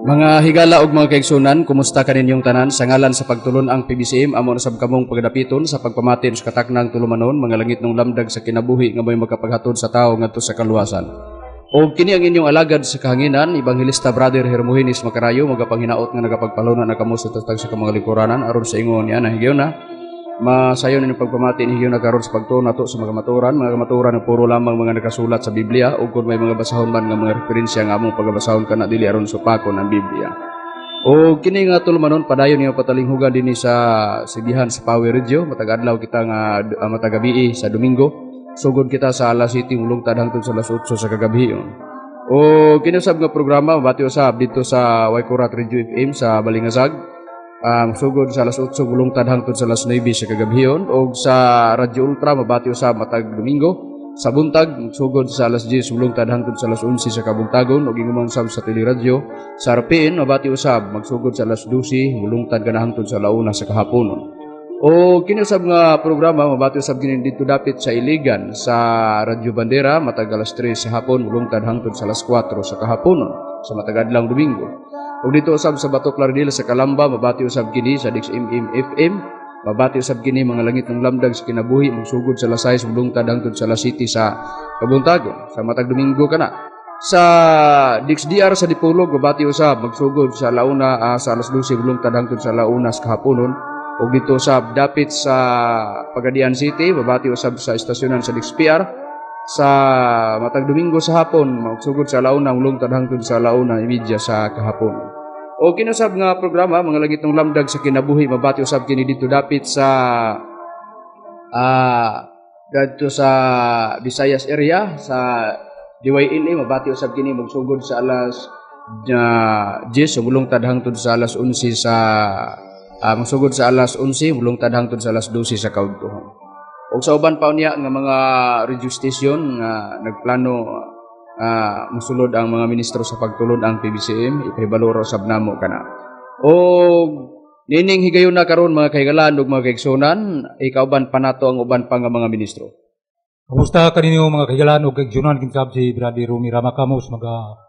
Mga higala ug mga kaigsunan, kumusta kaninyong tanan? Sa ngalan sa pagtulon ang PBCM, amo na sab kamong pagdapiton sa pagpamati sa kataknang tulumanon, mga langit ng lamdag sa kinabuhi nga mo'y makapaghatod sa tao ngadto sa kaluwasan. Og kini ang inyong alagad sa kahanginan, Ebanghelista Brother Hermogenes Macarayo, magapanghinaot nga nagapagpaluna na kamo sa tatag sa mga lingkuranan aron sa ingon niya na higayuna. Masayon inyong pagpamati ni higayuna karon sa pagtuon nato sa mga kamatuoran nga puro lamang mga nakasulat sa Biblia ug kun may mga basahon man nga mga referensya nga among pagabasahon kana dili aron supakon ang Biblia. O kini nga tulumanon padayon nga patalinghugan dinhi sa sibihan sa Power Radio. Matag adlaw kita nga matag gabii sa Domingo, sugod kita sa alas 7 mulungtad hangtod sa alas 8 sa kagabhion. O kini usab nga programa mabati usab dito sa Waikurat Radio FM sa Balingasag ang sugod sa alas 8 mulungtad hangtod sa alas 9 sa kagabhion, og sa Radio Ultra mabati usab matag Domingo sa buntag, sugod sa alas 10 mulungtad hangtod sa alas 11 sa kabuntagon, ug ingon sab sa teleradyo sa RPN mabati usab magsugod sa alas 12 mulungtad kana hangtod sa alauna sa kahaponon. O kini usab nga programa mabati usab kini dito dapit sa Iligan sa Radyo Bandera matag alas 3 sa hapon mulungtad hangtod sa alas 4 sa kahaponon sa matag adlaw Domingo. Ug dito usab sa Bato Plaridel sa Calamba mabati usab kini sa DXMM FM. Mabati usab kini mga langit ng lamdag sa kinabuhi magsugod sa alas 6 mulungtad hangtod sa alas 7 sa kabuntagon sa matag Domingo kana. Sa DXDR sa Dipolog mabati usab magsugod sa launa sa alas 12 mulungtad hangtod sa alauna sa kahaponon. Ug dito sa dapit sa Pagadian City mabati usab sa estasyonan sa DXPR sa matag Domingo sa hapon magsugod sa alauna mulungtad hangtod sa 1:30 sa kahapon. O kinusab nga programa, mga langit ng lamdag sa kinabuhi, mabati usab kini dito dapit sa gadto sa Visayas area sa DYLA, mabati usab kini magsugod sa alas 10 mulungtad hangtod sa alas 11 sa magsugod sa alas 11 mulungtad hangtod sa alas 12 sa kaudtohon. Og sa uban pa unya nga mga radio station nga nagplano musulod ang mga ministro sa pagtulon ang PBCM, ipahibalo ra usab namo kana. Og nining higayon na karon, mga kahigalaan ug mga kaigsunan, ikauban pa nato ang uban pa nga mga ministro. Kamusta kaninyo, mga kahigalaan ug kaigsunan? Kinsab si Brother Rumi Ramakamos maga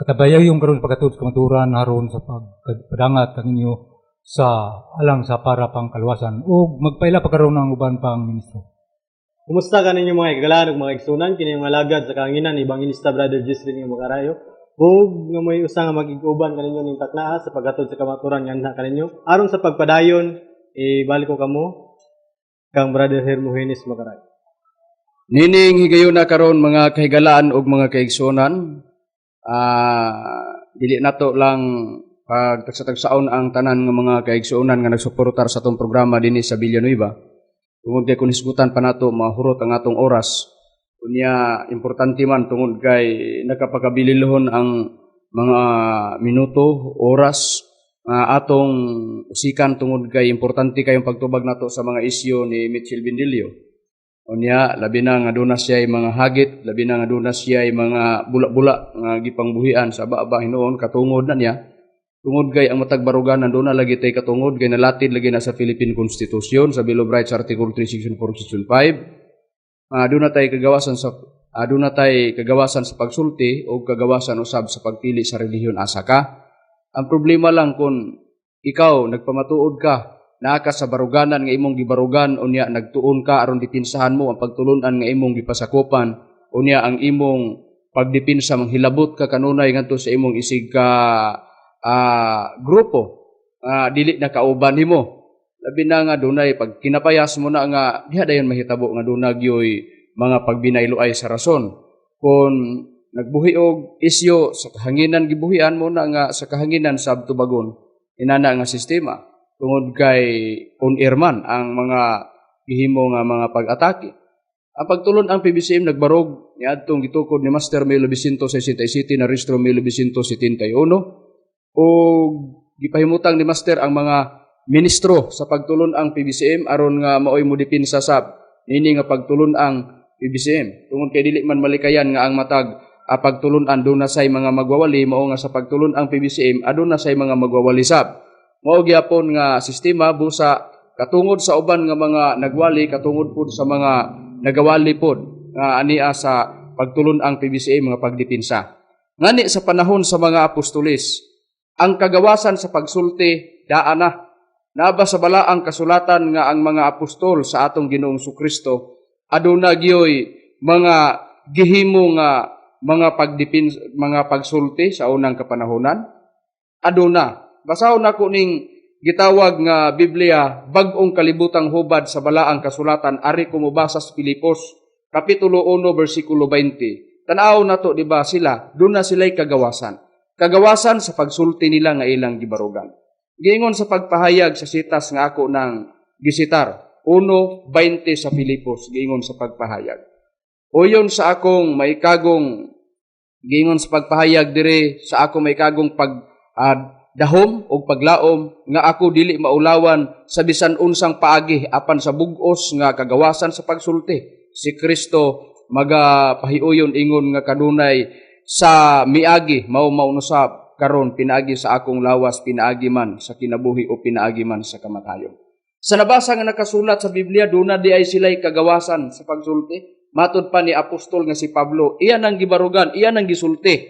katabayayong karon sa paghatod sa kamatuoran aron sa pagpadangat kaninyo sa alang sa para pang kaluwasan, ug magpaila pa karon ang uban pang ministro. Kumusta kaninyo, mga higalaan ug mga igsunan? Kini yung alagad sa kahanginan, Ebanghelista Brother Gisrin nga Makarayo. Ug nga may usa nga magig-uban kaninyo ning taknaa sa paghatod sa kamatuoran nganha kaninyo. Aron sa pagpadayon, ibalik ko kamo kang Brother Hermogenes Makarayo. Nining higayon na karon, mga kahigalaan ug mga kaigsunan, dili nato lang pagtagsa-tagsaon ang tanan nga mga kaigsuonan nga nagsuportar sa atong programa dinhi sa Villanueva. Tungod kay kung hisgutan pa nato, mahurot ang atong oras. Unya importante man tungod kay nakapakabililhon ang mga minuto, oras nga atong usikan tungod kay importante kayong pagtubag nato sa mga isyu ni Mitchell Bendillo. Unya, labi na nga duna siya mga hagit, labi na nga duna siya mga bula-bula nga gipangbuhian sa aba hinuon katungod na niya. Tungod kay ang matag baruganan duna lagi tay katungod kay nalatid lagi na sa Philippine Constitution sa Bill of Rights, Article 3, Section 4, Section 5. Duna tay kagawasan sa pagsulti o kagawasan usab sa pagpili sa relihiyon asa ka. Ang problema lang kung ikaw nagpamatuod ka, naa ka sa baruganan nga imong gibarugan, unya nagtuon ka aron dipinsahan mo ang pagtulunan nga imong gipasakopan, unya ang imong pagdipinsa manghilabot ka kanunay ngadto sa imong isig ka grupo dili na kauban nimo, labi na nga dunay pag kinapayas mo na nga diha dayon mahitabo nga duna gyoy mga pagbinayloay sa rason. Kung nagbuhi og isyo sa kahanginan, gibuhian mo na nga sa kahanginan sab tubagon inana nga sistema tungod kay on air man ang mga gihimo nga mga pag-atake. Ang pagtulon ang PBCM nagbarog niadtong gitukod ni Master 1967 na rehistro 1971 o gipahimutang ni Master ang mga ministro sa pagtulon ang PBCM aron nga maoy mo dipinsa sab nini nga pagtulon ang PBCM tungod kay dili man malikayan nga ang matag pagtulon-an duna say mga magwawali, mao nga sa pagtulon ang PBCM aduna say mga magwawali sab. Mao gyapon nga sistema busa katungod sa uban nga mga nagwali, katungod pud sa mga nagawali pod nga ania sa pagtulon ang PBCM mga pagdipinsa. Ngani sa panahon sa mga apostoles Ang kagawasan sa pagsulti daa na. Naba sa balaang kasulatan nga ang mga apostol sa atong Ginoong Kristo aduna gyoy mga gihimo nga mga pagdipin, mga pagsulti sa unang kapanahonan? Aduna. Basahon nako ning gitawag nga Biblia, Bag-ong Kalibutang Hubad sa Balaang Kasulatan, ari ko mobasa sa Filipos kapitulo 1 bersikulo 20. Tan-aw nato, di ba sila, doon na sila'y kagawasan. Kagawasan sa pagsulti nila nga ilang gibarugan. Giingon sa pagpahayag sa sitas nga ako ng gisitar, 1:20 sa Filipos, giingon sa pagpahayag. Uyon sa akong maikagong, giingon sa pagpahayag dire sa akong maikagong pag dahom og paglaom nga ako dili maulawan sa bisan unsang paagi apan sa bug-os nga kagawasan sa pagsulti si Kristo magapahiuyon ingon nga kanunay sa miagi mao maunusab karon pinaagi sa akong lawas, pinaagi man sa kinabuhi o pinaagi man sa kamatayon. Sa nabasa nga nakasulat sa Biblia, duna di ay sila'y kagawasan sa pagsulti. Matod pa ni apostol nga si Pablo, iyan ang gibarugan, iyan ang gisulti.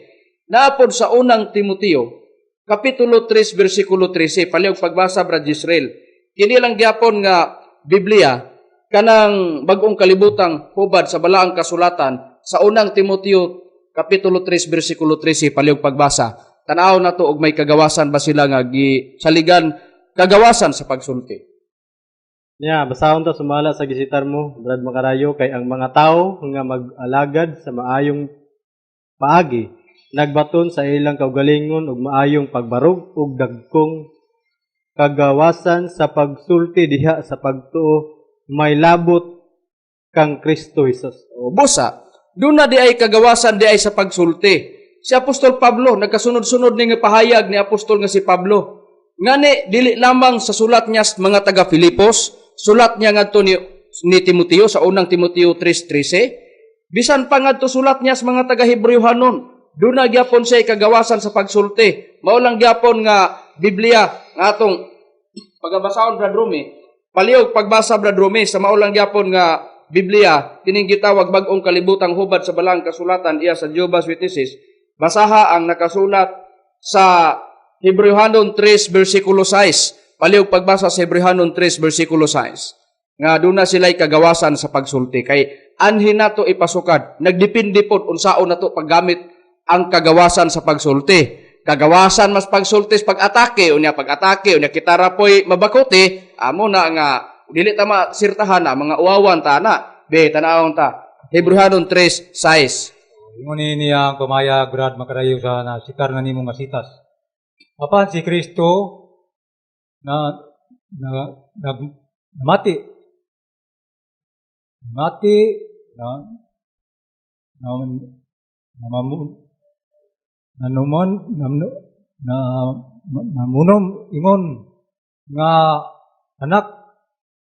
Naapod sa Unang Timoteo kapitulo 3 bersikulo 13, palihog pagbasa, Brad Israel. Kini lang gyapon nga Biblia, kanang Bag-ong Kalibutang Hubad sa Balaang Kasulatan, sa Unang Timoteo kapitulo 3 bersikulo 13, palihog pagbasa. Tan-aw nato og may kagawasan ba sila nga gisaligan, kagawasan sa pagsulti. Nya, basahon ta sumala sa gisitar mo, Brad Makarayo, kay ang mga tao nga mag-alagad sa maayong paagi nagbaton sa ilang kaugalingon og maayong pagbarog ug dagkong kagawasan sa pagsulti diha sa pagtuo may labot kang Kristo Jesus. O, busa, doon na di ay kagawasan di ay sa pagsulti. Si Apostol Pablo, nagkasunod-sunod ni nga pahayag ni Apostol nga si Pablo. Ngani, dili lamang sa sulat niya sa mga taga Filipos, sulat niya ngadto ni Timoteo sa Unang Timoteo 3:13, bisan pa ngadto sulat niya sa mga taga Hebreohanon, doon na gyapon siya kagawasan sa pagsulti. Mao lang gyapon nga Biblia nga atong pagabasahon, Brad Rumi. Palihog pagbasa, Brad Rumi, sa mao lang gyapon nga Biblia, kining gitawag Bag-ong Kalibutang Hubad sa Balaang Kasulatan, iya sa Jehovah's Witnesses. Basaha ang nakasulat sa Hebreohanon 3 bersikulo 6. Palihog pagbasa sa Hebreohanon 3 bersikulo 6. Nga doon na sila'y kagawasan sa pagsulti. Kay anhin nato ipasukad. Nagdepende pod unsaon nato paggamit ang kagawasan sa pagsulti. Kagawasan mas pagsulti sa pag-atake, unya pag-atake, unya kita ra po'y mabakuti, amo na nga dili ta masirtahan na mga uwawan ta na. Be, tanawon ta. Hebreohanon 3:6. Ingon ni niya ang pamayag, Brad Makarayo, sa nasitar na nimo nga sitas. Apan si Kristo na na nag namati namati na na na mamu, nanuman na, na namunom ingon nga anak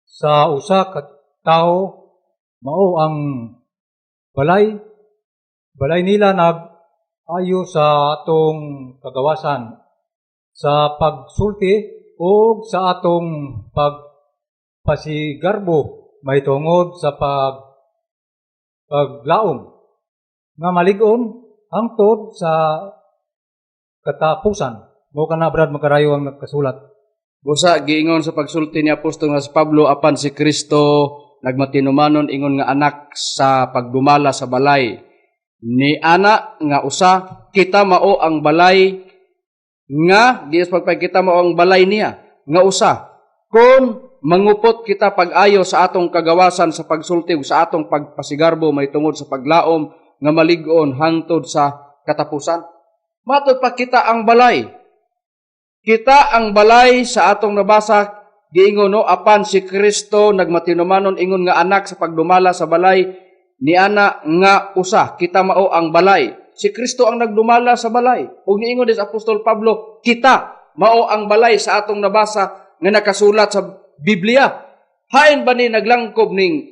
sa usa ka tawo, mao ang balay balay nila nag ayo sa atong kagawasan sa pagsulti ug sa atong pagpasigarbo mahitungod sa paglaom nga malig-on hangtod sa katapusan. Mo kana, Brad Makarayo, ang nagkasulat. Busa, giingon sa pagsulti ni apostol nga si Pablo, apan si Kristo nagmatinumanon ingon nga anak sa pagdumala sa balay. Ni ana nga usa, kita mao ang balay nga giingon sa pagpahayag, kita mao ang balay niya nga usa. Kung mangupot kita pag-ayo sa atong kagawasan sa pagsulti ug sa atong pagpasigarbo may tungod sa paglaom nga malig-on hangtod sa katapusan. Matod pa, kita ang balay. Kita ang balay sa atong nabasa, giingon no, apan si Kristo nagmatinumanon ingon nga anak sa pagdumala sa balay ni ana nga usa. Kita mao ang balay. Si Kristo ang nagdumala sa balay. Ug niingon din sa Apostol Pablo, kita mao ang balay sa atong nabasa nga nakasulat sa Biblia. Hain ba ni naglangkob ning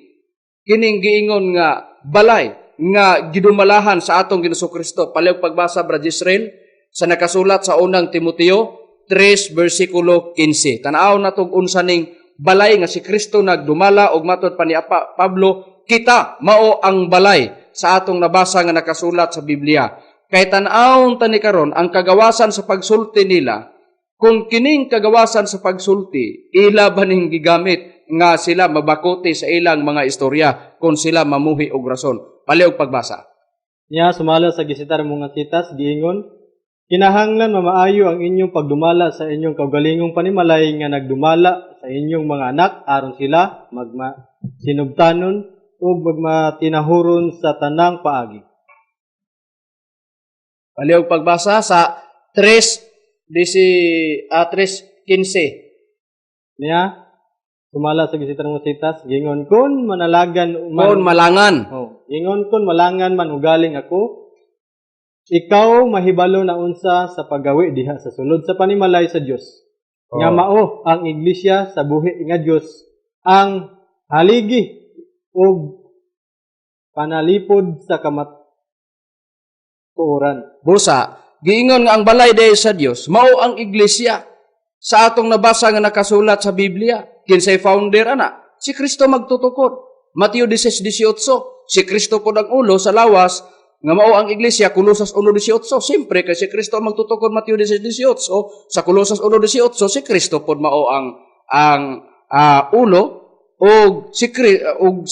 kining giingon nga balay nga gidumalahan sa atong Ginoong Kristo? Palihog pagbasa, Brad Israel, sa nakasulat sa Unang Timoteo 3 bersikulo 15. Tan-aw natog unsa ning balay nga si Kristo nagdumala og matod pa ni Pablo, kita mao ang balay sa atong nabasa nga nakasulat sa Biblia. Kay tan-awon ta ni karon ang kagawasan sa pagsulti nila, kung kining kagawasan sa pagsulti, ila ba ning gigamit nga sila mabakuti sa ilang mga istorya kung sila mamuhi og rason? Palihog pagbasa. Niya, sumala sa gisitar mga sitas, giingon, "Kinahanglan mamaayo ang inyong pagdumala sa inyong kaugalingong panimalay nga nagdumala sa inyong mga anak aron sila magma sinugtanon ug magmatinahuron sa tanang paagi." Palihog pagbasa sa 3 disi 3:15. Niya, sumala sa gisitar mga sitas, giingon, "Kun manalagan man," Kon malangan. Oh, ingon, "Kun malangan man ugaling ako, ikaw mahibalo na unsa sa paggawi diha sa sulod sa panimalay sa Dios. Nga mao ang iglesia sa buhi nga Dios, ang haligi ug panalipod sa kamatuoran." Busa, giingon nga ang balay dahil sa Dios, mao ang iglesia. Sa atong nabasa nga nakasulat sa Biblia, kinsay founder ana? Si Kristo magtutukod. Mateo 16:18, si Kristo pod ang ulo sa lawas nga mao ang iglesia, Kolosas 1:18. Siyempre, kay si Kristo ang magtutukod Mateo 16:18, sa Kolosas 1:18, si Kristo pod mao ang ulo og si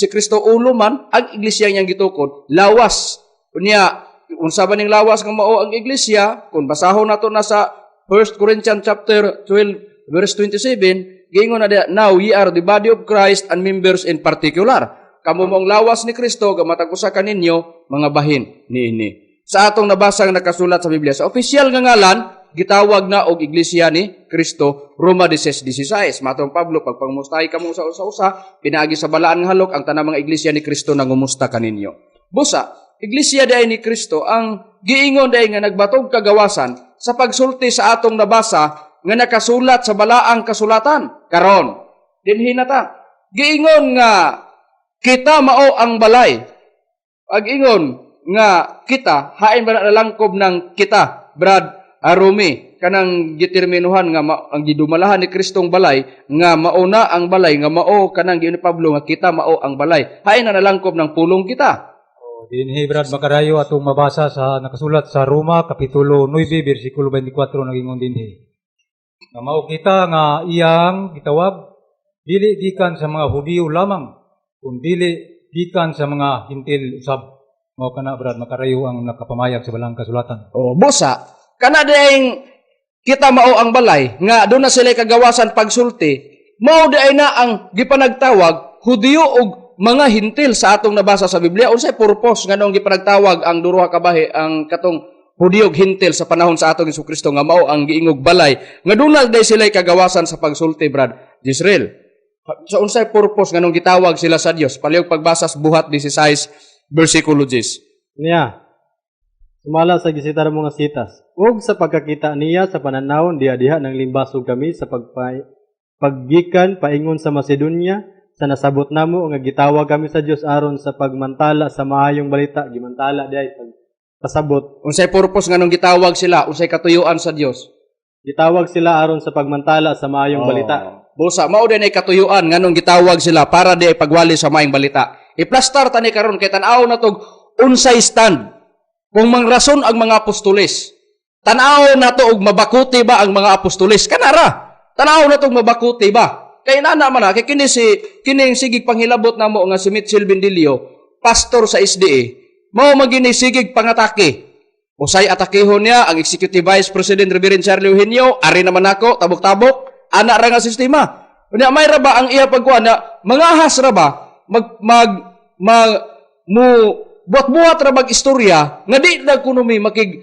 Kristo ulo man ang iglesia niyang gitukod, lawas. Unya, unsa ba ning lawas nga mao ang iglesia? Kung basahon nato na sa 1 Corinthians chapter 12 verse 27, giingon na diya, "Now ye are the body of Christ and members in particular." Kamo mong lawas ni Kristo, gamatag usa kaninyo mga bahin niini. Sa atong nabasa nga nakasulat sa Biblia, sa opisyal nga ngalan, gitawag na og Iglesia ni Kristo, Roma 16:16. Matong Pablo, "Pagpangmustahi kamo sa usa-usa, pinaagi sa balaan nga halok, ang tanang mga iglesia ni Kristo nangumusta kaninyo." Busa, iglesia diay ni Kristo ang giingon diay nga nagbatog kagawasan sa pagsulti sa atong nabasa nga nakasulat sa balaang kasulatan. Karon, dinhi na ta. Giingon nga kita mao ang balay. Pag ingon nga kita, hain ba na nalangkob ng kita, Brad Arumi, kanang giterminuhan nga ang gidumalahan ni Kristong balay, nga mao na ang balay, nga mao kanang giingon ni Pablo nga kita mao ang balay. Hain na nalangkob ng pulong kita? O, dinhi, Brad Makarayo, atong mabasa sa nakasulat sa Roma kapitulo 9 bersikulo 24, nagingon dinhi. Nga mao kita nga iyang gitawag dili gikan sa mga Hudiyo lamang kun dili gikan sa mga Hintil usab. Mao kana, Brad Makarayo, ang nakapamayag sa balang kasulatan. O, busa, kana diayng kita mao ang balay, nga doon na sila kagawasan pagsulti, mao diay na ang gipanagtawag Hudiyo og mga Hintil sa atong nabasa sa Biblia. Unsay purpose nganong gipanagtawag ang duha ka bahi, ang katong Hudiyo ug Hintil sa panahon sa atong Kristo nga mao ang giingog balay nga doon na diay sila kagawasan sa pagsulti, Brad Israel? So unsay purpose nganong gitawag sila sa Dios? Palihog pagbasa sa Buhat 16 versikulo 10. Niya, sumala sa gisitar mga sitas, "Ug sa pagkakita niya sa pananawon diha-diha nang limbasog kami sa paggikan paingon sa Macedonia sa nasabot namo nga gitawag kami sa Dios aron sa pagmantala sa maayong balita." Gimantala diay pag pasabot. Unsay purpose nganong gitawag sila? Unsay katuyuan sa Dios? Gitawag sila aron sa pagmantala sa maayong balita. Busa, mao din ay katuyuan nganong gitawag sila para di ay pagwali sa maayong balita. Iplastar tani karon kay tan-aw na tog unsay stand kung mangrason ang mga apostoles. Tan-aw na to og mabakuti ba ang mga apostoles? Kanara. Tan-aw na tog mabakuti ba? Kay nana man na, kay kini si kining sigig panghilabot namo nga si Mitchell Bendilio, pastor sa SDA, mao magini sigig pangatake. Usay atakehon niya ang Executive Vice President Reverend Charlie Eugenio, ari naman ako, tabok-tabok, ana ra nga sistema. Unya may ra ba ang iya pagkuan na mangahas ra ba mag mag, mag mo buhat-buhat ra bag istorya nga di na kuno mi makig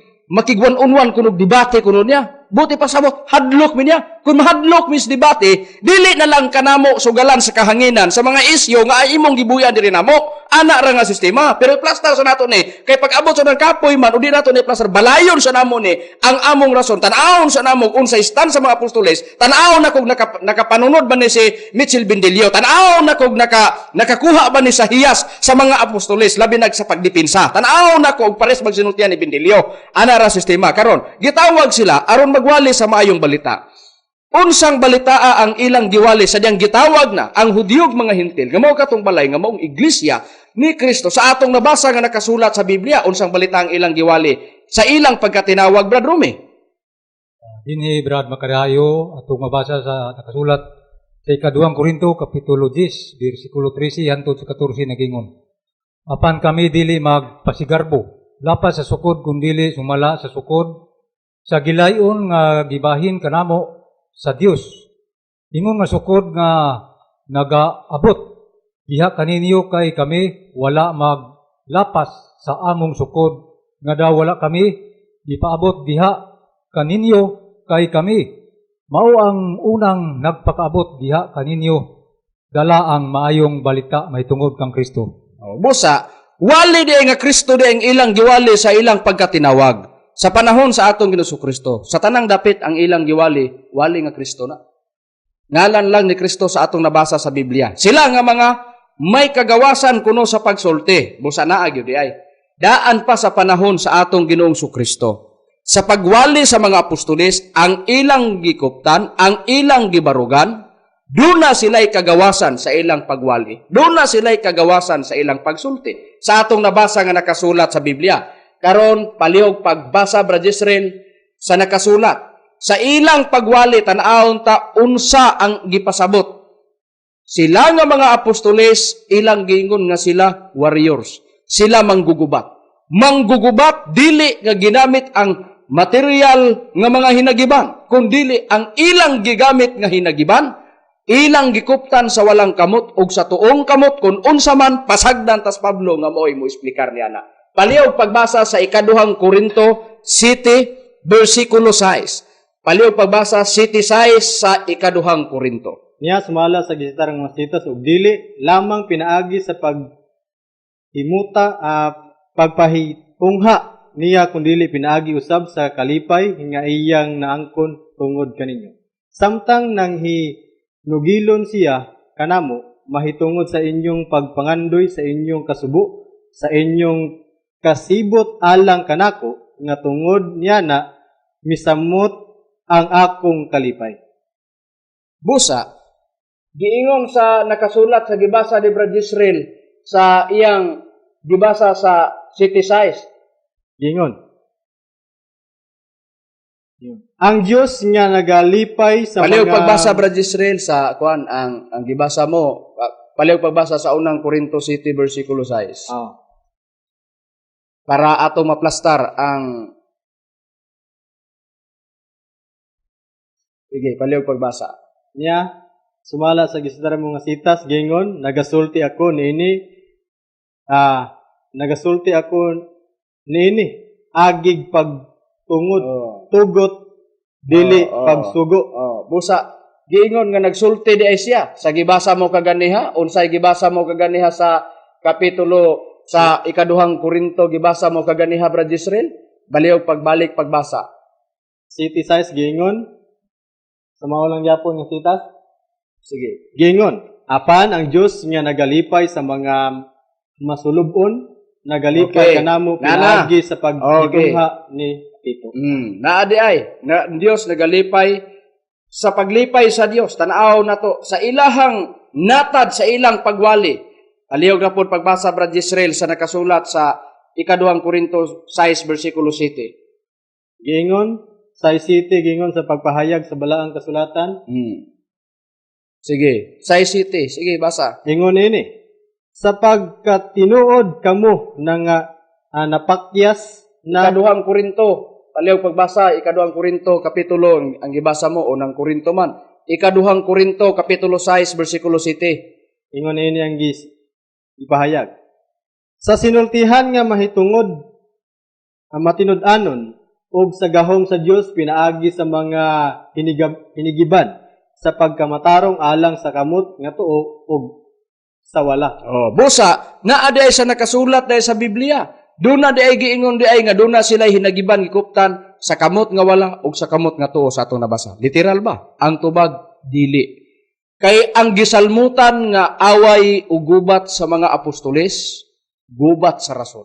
one on one kuno debate kuno niya. Buti pa sabot, hadlok mi niya. Kung mahadlok mis debate, dili na lang kanamo sugalan sa kahanginan sa mga isyo nga ay imong gibuyan diri namo. Ana ra nga sistema. Pero plastar sa nato ni, kay pag abot sa nang kapoy man, o di nato ni plastar, balayon sa namo ni ang among rason. Tan-awon sa namo unsay stand sa mga apostoles. Tan-awon na kung nakapanunod ba ni si Mitchell Bendilio. Tan-awon na kung nakakuha ba ni sa hiyas sa mga apostoles, labi nag sa pagdipinsa. Tan-awon na kung pares magsinultian ni Bendilio. Ana ra sistema. Karon, gitawag sila aron magwali sa maayong balita. Unsang balitaa ang ilang giwali sa diyang gitawag na ang Hudiyo ug mga Hintil nga mao katong balay nga maong iglesia ni Kristo sa atong nabasa nga nakasulat sa Biblia? Unsang balita ang ilang giwali? Sa ilang pagkatinawag, Brad Rumi. Dinhi, Brad Makarayo, atong mabasa sa nakasulat sa 2 Korinto kapitulo 10 bersikulo 13 hangtod sa 14, nagingon: "Apan kami dili magpasigarbo lapas sa sukod, kundili sumala sa sukod sa gilayon nga gibahin kanamo sa Dios, ingon nga sukod nga nagaabot diha kaninyo, kay kami wala maglapas sa among sukod nga daw wala kami ipaabot diha kaninyo, kay kami mao ang unang nagpakaabot diha kaninyo dala ang maayong balita mahitungod kang Kristo." Oh, busa, wali di nga Kristo di ang ilang giwali sa ilang pagkatinawag. Sa panahon sa atong Ginoong Kristo, sa tanang dapit ang ilang giwali, wali nga Kristo na. Ngalan lang ni Kristo sa atong nabasa sa Biblia. Sila nga mga may kagawasan kuno sa pagsulti. Busa naa gyud di ay. Daan pa sa panahon sa atong Ginoong Kristo. Sa pagwali sa mga apostoles, ang ilang gikuptan, ang ilang gibarugan, duna sila'y kagawasan sa ilang pagwali. Duna sila'y kagawasan sa ilang pagsulti. Sa atong nabasa nga nakasulat sa Biblia. Karon palihog pagbasa, Brad Israel, sa nakasulat. Sa ilang pagwali, tan-awon ta unsa ang gipasabot. Sila nga mga apostoles, ilang giingon nga sila warriors. Sila manggugubat. Manggugubat dili nga ginamit ang material nga mga hinagiban, kundili ang ilang gigamit nga hinagiban, ilang gikuptan sa walang kamot ug sa tuong kamot, kung unsa man pasagdan tas Pablo nga mo'y mo explicar niya na. Palihog pagbasa sa 2 Korinto 7 bersikulo 6. Palihog pagbasa 7:6 sa 2 Korinto. Niya sumala sa gisitar ang mga sitas ug dili lamang pinaagi sa paghimuta pagpahitungha niya, kundili pinaagi usab sa kalipay nga iyang naangkon tungod kaninyo. Samtang nang hinugilon siya kanamo mahitungod sa inyong pagpangandoy, sa inyong kasubo, sa inyong kasibot alang kanako, nga tungod niya na misamot ang akong kalipay. Busa, giingon sa nakasulat sa gibasa ni Brad Israel sa iyang gibasa sa 7:6. Gingon. Ang Dios nga nagalipay sa Palihog mga pagbasa, Brad Israel, sa kuan ang gibasa mo. Palihog pagbasa sa 1 Korinto 7 bersikulo 6. Para ato maplastar ang. Sige, palihog pagbasa. Niya sumala sa gisdara mo nga sitas, gingon, nagasulti ako niini agig pagtungod tugot, dili pagsugo. Oh, busa giingon nga nagsulti di ay siya sa gibasa mo kaganiha. Unsay gibasa mo kaganiha sa kapitulo sa 2 Korinto, gibasa mo kaganiha, Brad Israel? Palihog pagbalik pagbasa. 7:6, gingon sa mao lang gyapon nga sitas. Sige. Gingon, apan ang Dios nga nagalipay sa mga masulubon nagalipay kanamo Nana. pinaagi sa paghitungha ni Tito. Naa di ay na ang Dios nagalipay sa paglipay sa Dios. Tan-aw nato sa ilahang natad sa ilang pagwali. Palihog na pod pagbasa, Brad Israel, sa nakasulat sa 2 Korinto 6 bersikulo 7. Gingon sa 7, gingon sa pagpahayag sa balaang kasulatan. Sige, 6:7. Sige, basa. Ingon ini, sapagkat tinuod kamo na nga napakyas na 2 Korinto, palihog pagbasa, 2 Korinto kapitulo, ang gibasa mo 1 Korinto man. 2 Korinto kapitulo 6 bersikulo 7. Ingon ini ang gis ipahayag. Sa sinultihan nga mahitungod ang matinud-anon ug sa gahom sa Dios pinaagi sa mga hinigiban sa pagkamatarong alang sa kamot nga tuo ug sa wala. Oh, busa, naa di ay sa nakasulat dahil sa Biblia. Duna di ay giingon di ay nga duna sila hinagiban gikuptan sa kamot nga wala ug sa kamot nga tuo sa atong nabasa. Literal ba? Ang tubag, dili. Kay ang gisalmutan nga away o gubat sa mga apostoles, gubat sa rason.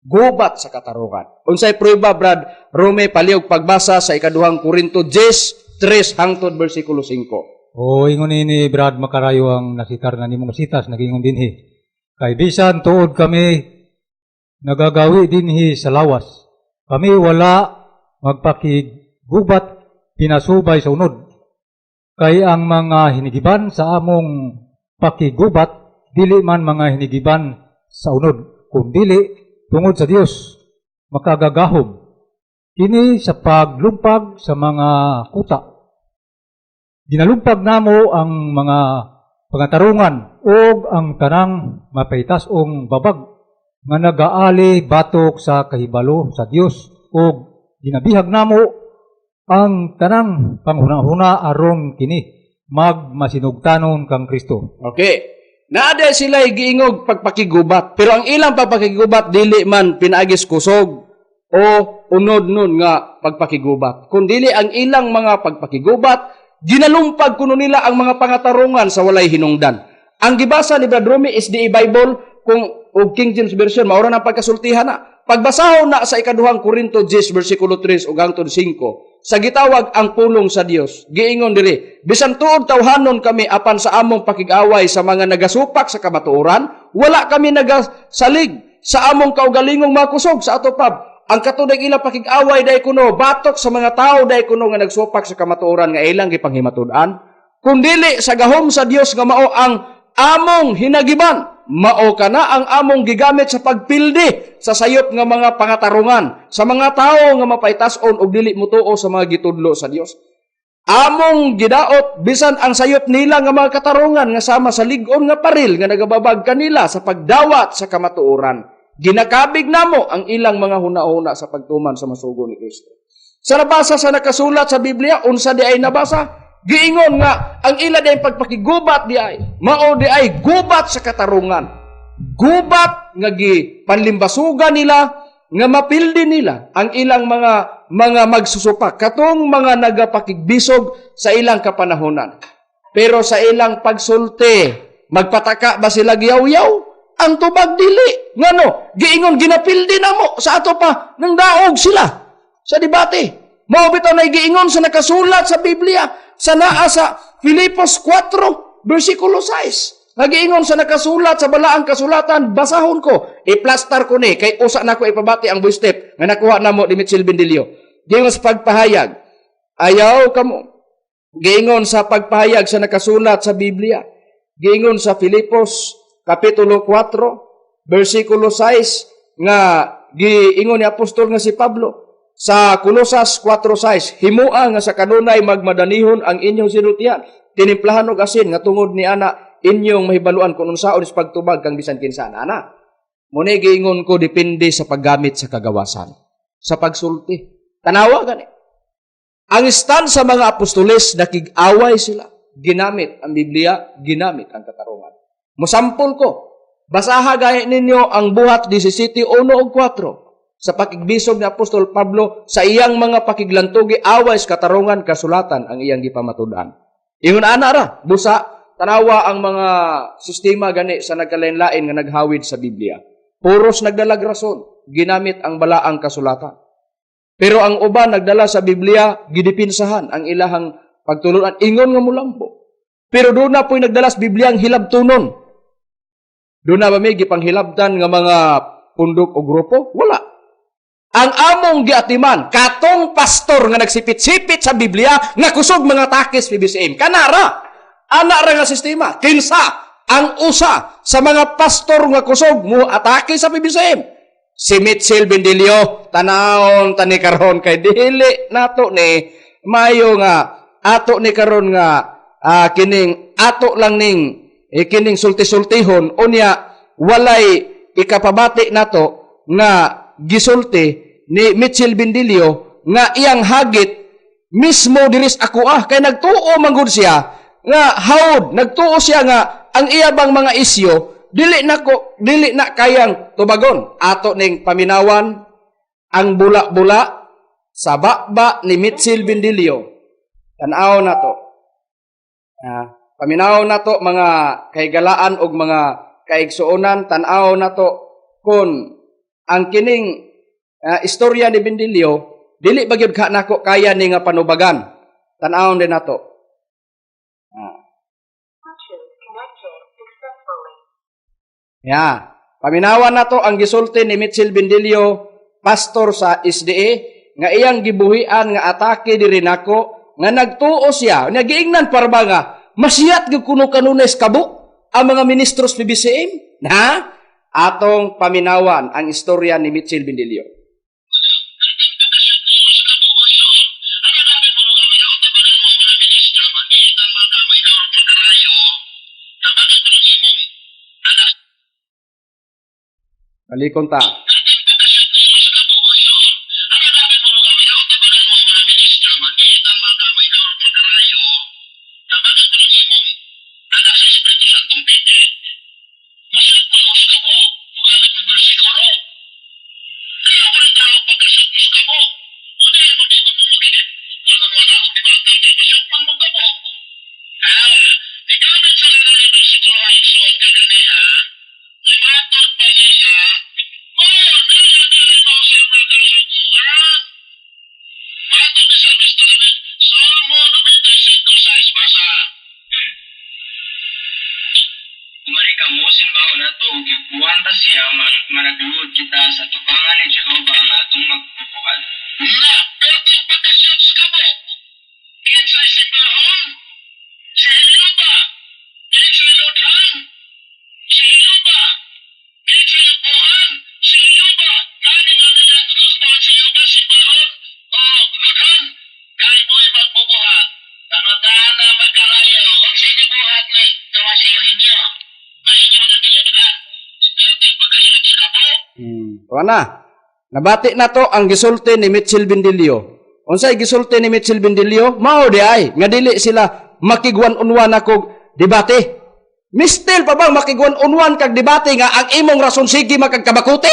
Gubat sa katarungan. Unsay prueba, Brad Rome? Palihog pagbasa sa 2 Korinto 10:3 hangtod bersikulo 5. O ingon ni Brad Makarayo ang nasitar na nimong sitas, nagingon dinhi: "Kay bisan tuod kami nagagawi dinhi sa lawas, Kami wala magpakigubat pinasubay sa unod. Kay ang mga hinigiban sa among pakigubat, dili man mga hinigiban sa unod, kundili tungod sa Dios makagagahom. Kini sa paglumpag sa mga kuta. Ginalumpag namo ang mga pangatarungan ug ang tanang mapaitas-ong babag nga nagaali batok sa kahibalo sa Dios, ug ginabihag namo ang tanang panghuna-huna aron kini magmasinugtanon kang Kristo. Okay. Naa sila giingog pagpakigubat. Pero ang ilang pagpakigubat dili man pinaagis kusog o unod nun nga pagpakigubat. Kundili ang ilang mga pagpakigubat, ginalumpag kuno nila ang mga pangatarungan sa walay hinungdan. Ang gibasa ni Brad Romy is the Bible kung og King James Version, maura na pagkasultihan na. Pagbasahon na sa ikaduhang Korinto 10 versikulo 3 ug hangtod 5, sa gitawag ang pulong sa Dios, giingon diri, bisan tuod tawhanon kami, apan sa among pakig-away sa mga nagasupak sa kamatuoran, wala kami nagasalig sa among kaugalingong mga kusog sa atopab. Ang katudag ilang pakig-away dai kuno batok sa mga tao dai kuno nga nagsupak sa kamatuoran nga ilang gipanghimatud-an, kundili sa gahom sa Dios nga mao ang among hinagiban. Mao kana ang among gigamit sa pagpildi sa sayop nga mga pangatarungan sa mga tawo nga mapaitas-on og dili motuo sa mga gitudlo sa Dios. Among gidaot bisan ang sayop nila nga mga katarungan nga sama sa lig-on nga paril nga nagababag kanila sa pagdawat sa kamatuoran. Ginakabig namo ang ilang mga huna-huna sa pagtuman sa masugo ni Kristo. Sa nabasa sa nakasulat sa Biblia, unsa di ay nabasa? Giingon nga ang ila di ay pagpakigubat di ay mao di ay gubat sa katarungan. Gubat nga gipanlimbasugan nila nga mapildi nila ang ilang mga magsusupak katong mga nagapakigbisog sa ilang kapanahonan. Pero sa ilang pagsulti, magpataka ba sila giyaw-yaw? Ang tubag dili. Ngano? Giingon ginapildi namo sa ato pa nang daog sila sa debate. Mao bitaw na giingon sa nakasulat sa Biblia sa naa sa Filipos 4 versikulo 6. Nagiingon sa nakasulat sa balaang kasulatan, basahon ko, i-plastar ko ni kay usa nako ipabati ang voice tape nga nakuha namo ni Mitchell Bendilio. Giingon sa pagpahayag, ayaw kamo. Giingon sa pagpahayag sa nakasulat sa Biblia. Giingon sa Filipos kapitulo 4 versikulo 6 nga giingon ni apostol nga si Pablo sa Kolosas 4:6, himua nga sa kanunay magmadanihon ang inyong sinultian, tinimplahan og asin nga tungod ni ana inyong mahibaluan kung unsaon is pagtubag kang bisan kinsa ana. Muna giingon ko, depende sa paggamit sa kagawasan, sa pagsulti. Tanawa gani. Ang stand sa mga apostoles, nakig-away sila. Ginamit ang Biblia, ginamit ang katarungan. Musampol ko, basaha gaya ninyo ang Buhat 17:1 ug 4. Sa pakigbisog ni Apostol Pablo sa iyang mga pakiglantugi away sa katarungan kasulatan ang iyang gipamatud-an. Ingon ana ra, busa tanawa ang mga sistema gani sa nagkalain-lain nga naghawid sa Biblia. Puros nagdalag rason, ginamit ang balaang kasulatan. Pero ang uban nagdala sa Biblia, gidipinsahan ang ilahang pagtulunan, ingon nga mulambo. Pero doon na po'y nagdala sa Biblia ang hilabtunon. Doon na ba may gipanghilabtan nga mga pundok o grupo? Wala. Ang among giatiman, katong pastor nga nagsipit-sipit sa Biblia, nga kusog mga takis PBCM. Kanara, ana ra nga sistema. Kinsa ang usa sa mga pastor nga kusog mo atake sa PBCM? Si Mitchell Bendilio. Tanawon tani karon kay dili nato ni mayo nga ato ni karon nga kining ato lang ning kining sulti-sultihon unya walay ikapabati nato nga gisulti ni Mitchell Bendilio nga iyang hagit mismo diris ako kay nagtuo manggod siya nga hawd, nagtuo siya nga ang iya bang mga isyo dili na ko dili na kayang tubagon. Ato ning paminawan ang bula-bula sa baba ni Mitchell Bendilio. Tan-aw nato. Paminaw nato mga kahigalaan og mga kaigsuonan, tan-aw nato kun ang kining istorya ni Bendilio dili ba gyud ka nako kaya ni nga panubagan. Tan-awon din nato. Ya, paminawan nato ang gisulti ni Mitchell Bendilio pastor sa SDA, nga iyang gibuhian nga atake diri nako, nga nagtuo siya, nagiingnan para ba nga, masiyat gyud kuno kanunay kabo ang mga ministros PBCM, na atong paminawan ang istorya ni Mitchell Bindilio. Balikon ta. Wala. Nabati na to ang gisulti ni Mitchell Bindilio. Unsay gisulti ni Mitchell Bindilio? Mao di ay nga dili sila makigwan-unwan akog debate. Mistil pa bang makigwan-unwan kag debate nga ang imong rason sige makagkabakuti?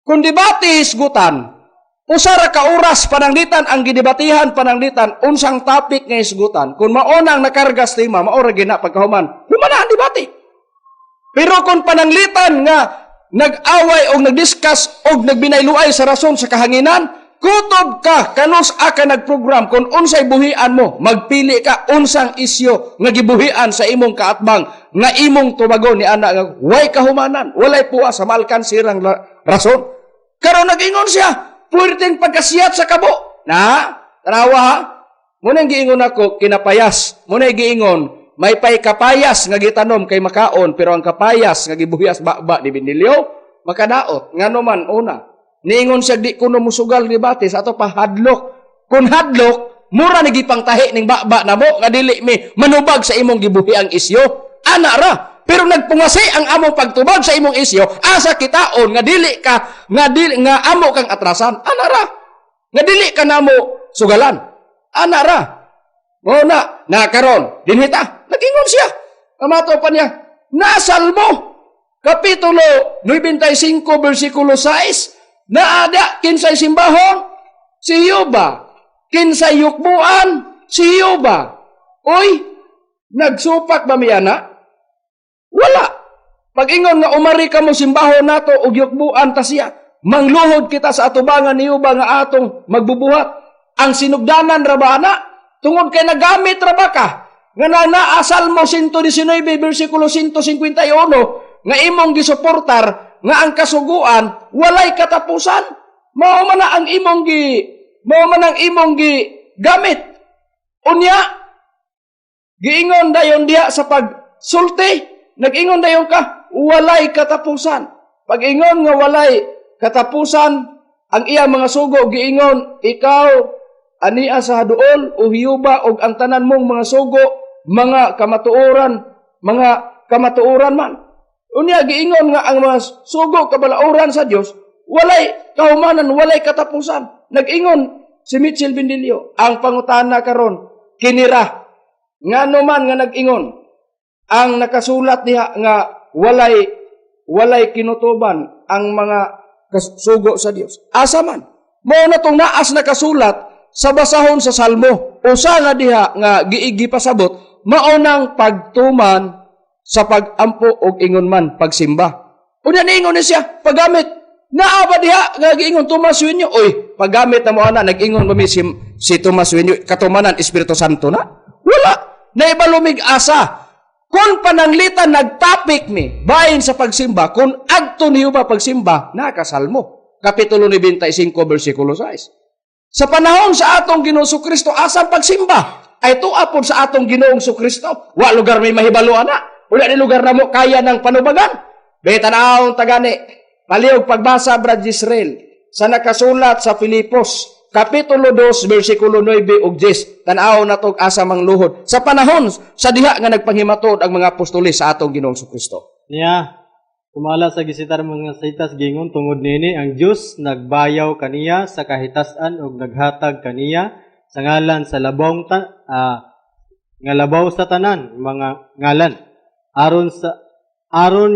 Kung debate isgutan, usa ra ka oras pananglitan ang gidebatihan pananglitan unsang topic nga isgutan. Kung mao na ang nakargas tema, mao ra gina pagkahuman. Human na ang debate. Pero kung pananglitan nga nag-away o nag-discuss o nagbinayluay sa rason sa kahanginan, kutob ka kanus aka nagprogram kung unsay buhian mo, magpili ka unsang isyo nga gibuhian sa imong kaatbang nga imong tubagon ni ana nga way kahumanan, walay puwa sa malkan sirang rason. Karon nag-ingon siya, puwerteng pagkasiyat sa kabo. Na, tanawa ha. Muna giingon ako kinapayas, muna giingon may pay kapayas nga gitanom kay makaon, pero ang kapayas nga gibuhiyas baba ni Bindilio makadaot. Ngano man una niingon siya di kuno musugal debate sa ato pa hadlok. Kun hadlok mura ni gipangtahi ning baba namo nga dili mi manubag sa imong gibuhi ang isyo. Ana ra, pero nagpungasi ang among pagtubag sa imong isyo asa kitaon nga dili ka nga dili nga amo kang atrasan. Ana ra nga dili ka namo sugalan. Ana ra. Mo na na karon dinhita nagingon siya. Kamato pa niya, nasalmo, Kapitulo 95, versikulo 6, naada kinsay simbahon, si Yuba. Kinsay yukbuan, si Yuba. Uy, nagsupak ba miya na? Wala. Pag-ingon nga umari ka mo simbahon nato og yukbuan ta siya, mangluhod kita sa atubangan ni Yuba nga atong magbubuhat. Ang sinugdanan ra ba na? Tungod kay nagamit ra ba ka? Nga na naasal mo 119, versikulo 151, nga imong gisuportar, nga ang kasuguan, walay katapusan. Mao man ang imong gi gamit. Unya, giingon dayon diha sa pagsulti, nag-ingon dayon ka, walay katapusan. Pag-ingon nga walay katapusan, ang iya mga sugo, giingon, ikaw, ania sa haduol, o hiyuba, og ang tanan mong mga sugo, mga kamatuoran man. Unya giingon nga ang mga sugo kabalauran sa Dios walay kahumanan, walay katapusan. Nag-ingon si Mitchell Bindilio, ang pangutana karon kinira ngano man nga nag-ingon ang nakasulat diha nga walay kinutuban ang mga sugo sa Dios. Asa man? Mao na tong naas nakasulat sa basahon sa Salmo. Usa nga diha nga giigi pasabot mao nang pagtuman sa pagampo og ingon man pagsimba. Unya niingon ni siya paggamit naa ba diha nga giingon Thomas Wenyo? Oy, paggamit na mo ana nag-ingon ba mi si Thomas Wenyo katumanan Espiritu Santo na? Wala. Naibalumig asa. Kung pananglitan nagtapik mi bahin sa pagsimba, kung adto niyo ba pagsimba, nakasalmo. Kapitulo 95, versikulo 6. Sa panahon sa atong Ginoong Kristo, asang pagsimba? Ay tuwa pod sa atong Ginoong Kristo. Wa lugar may mahibalo ana. Wala ni lugar na mo kaya ng panubagan. Be tanawon tagani. Palihog pagbasa, Brad Israel, sa nakasulat sa Filipos Kapitulo 2, versikulo 9 ug 10. Tan-aw na tog asa mangluhod sa panahon sa diha nga nagpanghimatod ang mga apostoles sa atong Ginoong Kristo. Niya, kumala sa gisitar mga sitas gingon tungod niini ang Dios nagbayaw kaniya sa kahitasan ug naghatag kaniya sa ngalan sa labong nga labaw sa tanan mga ngalan, aron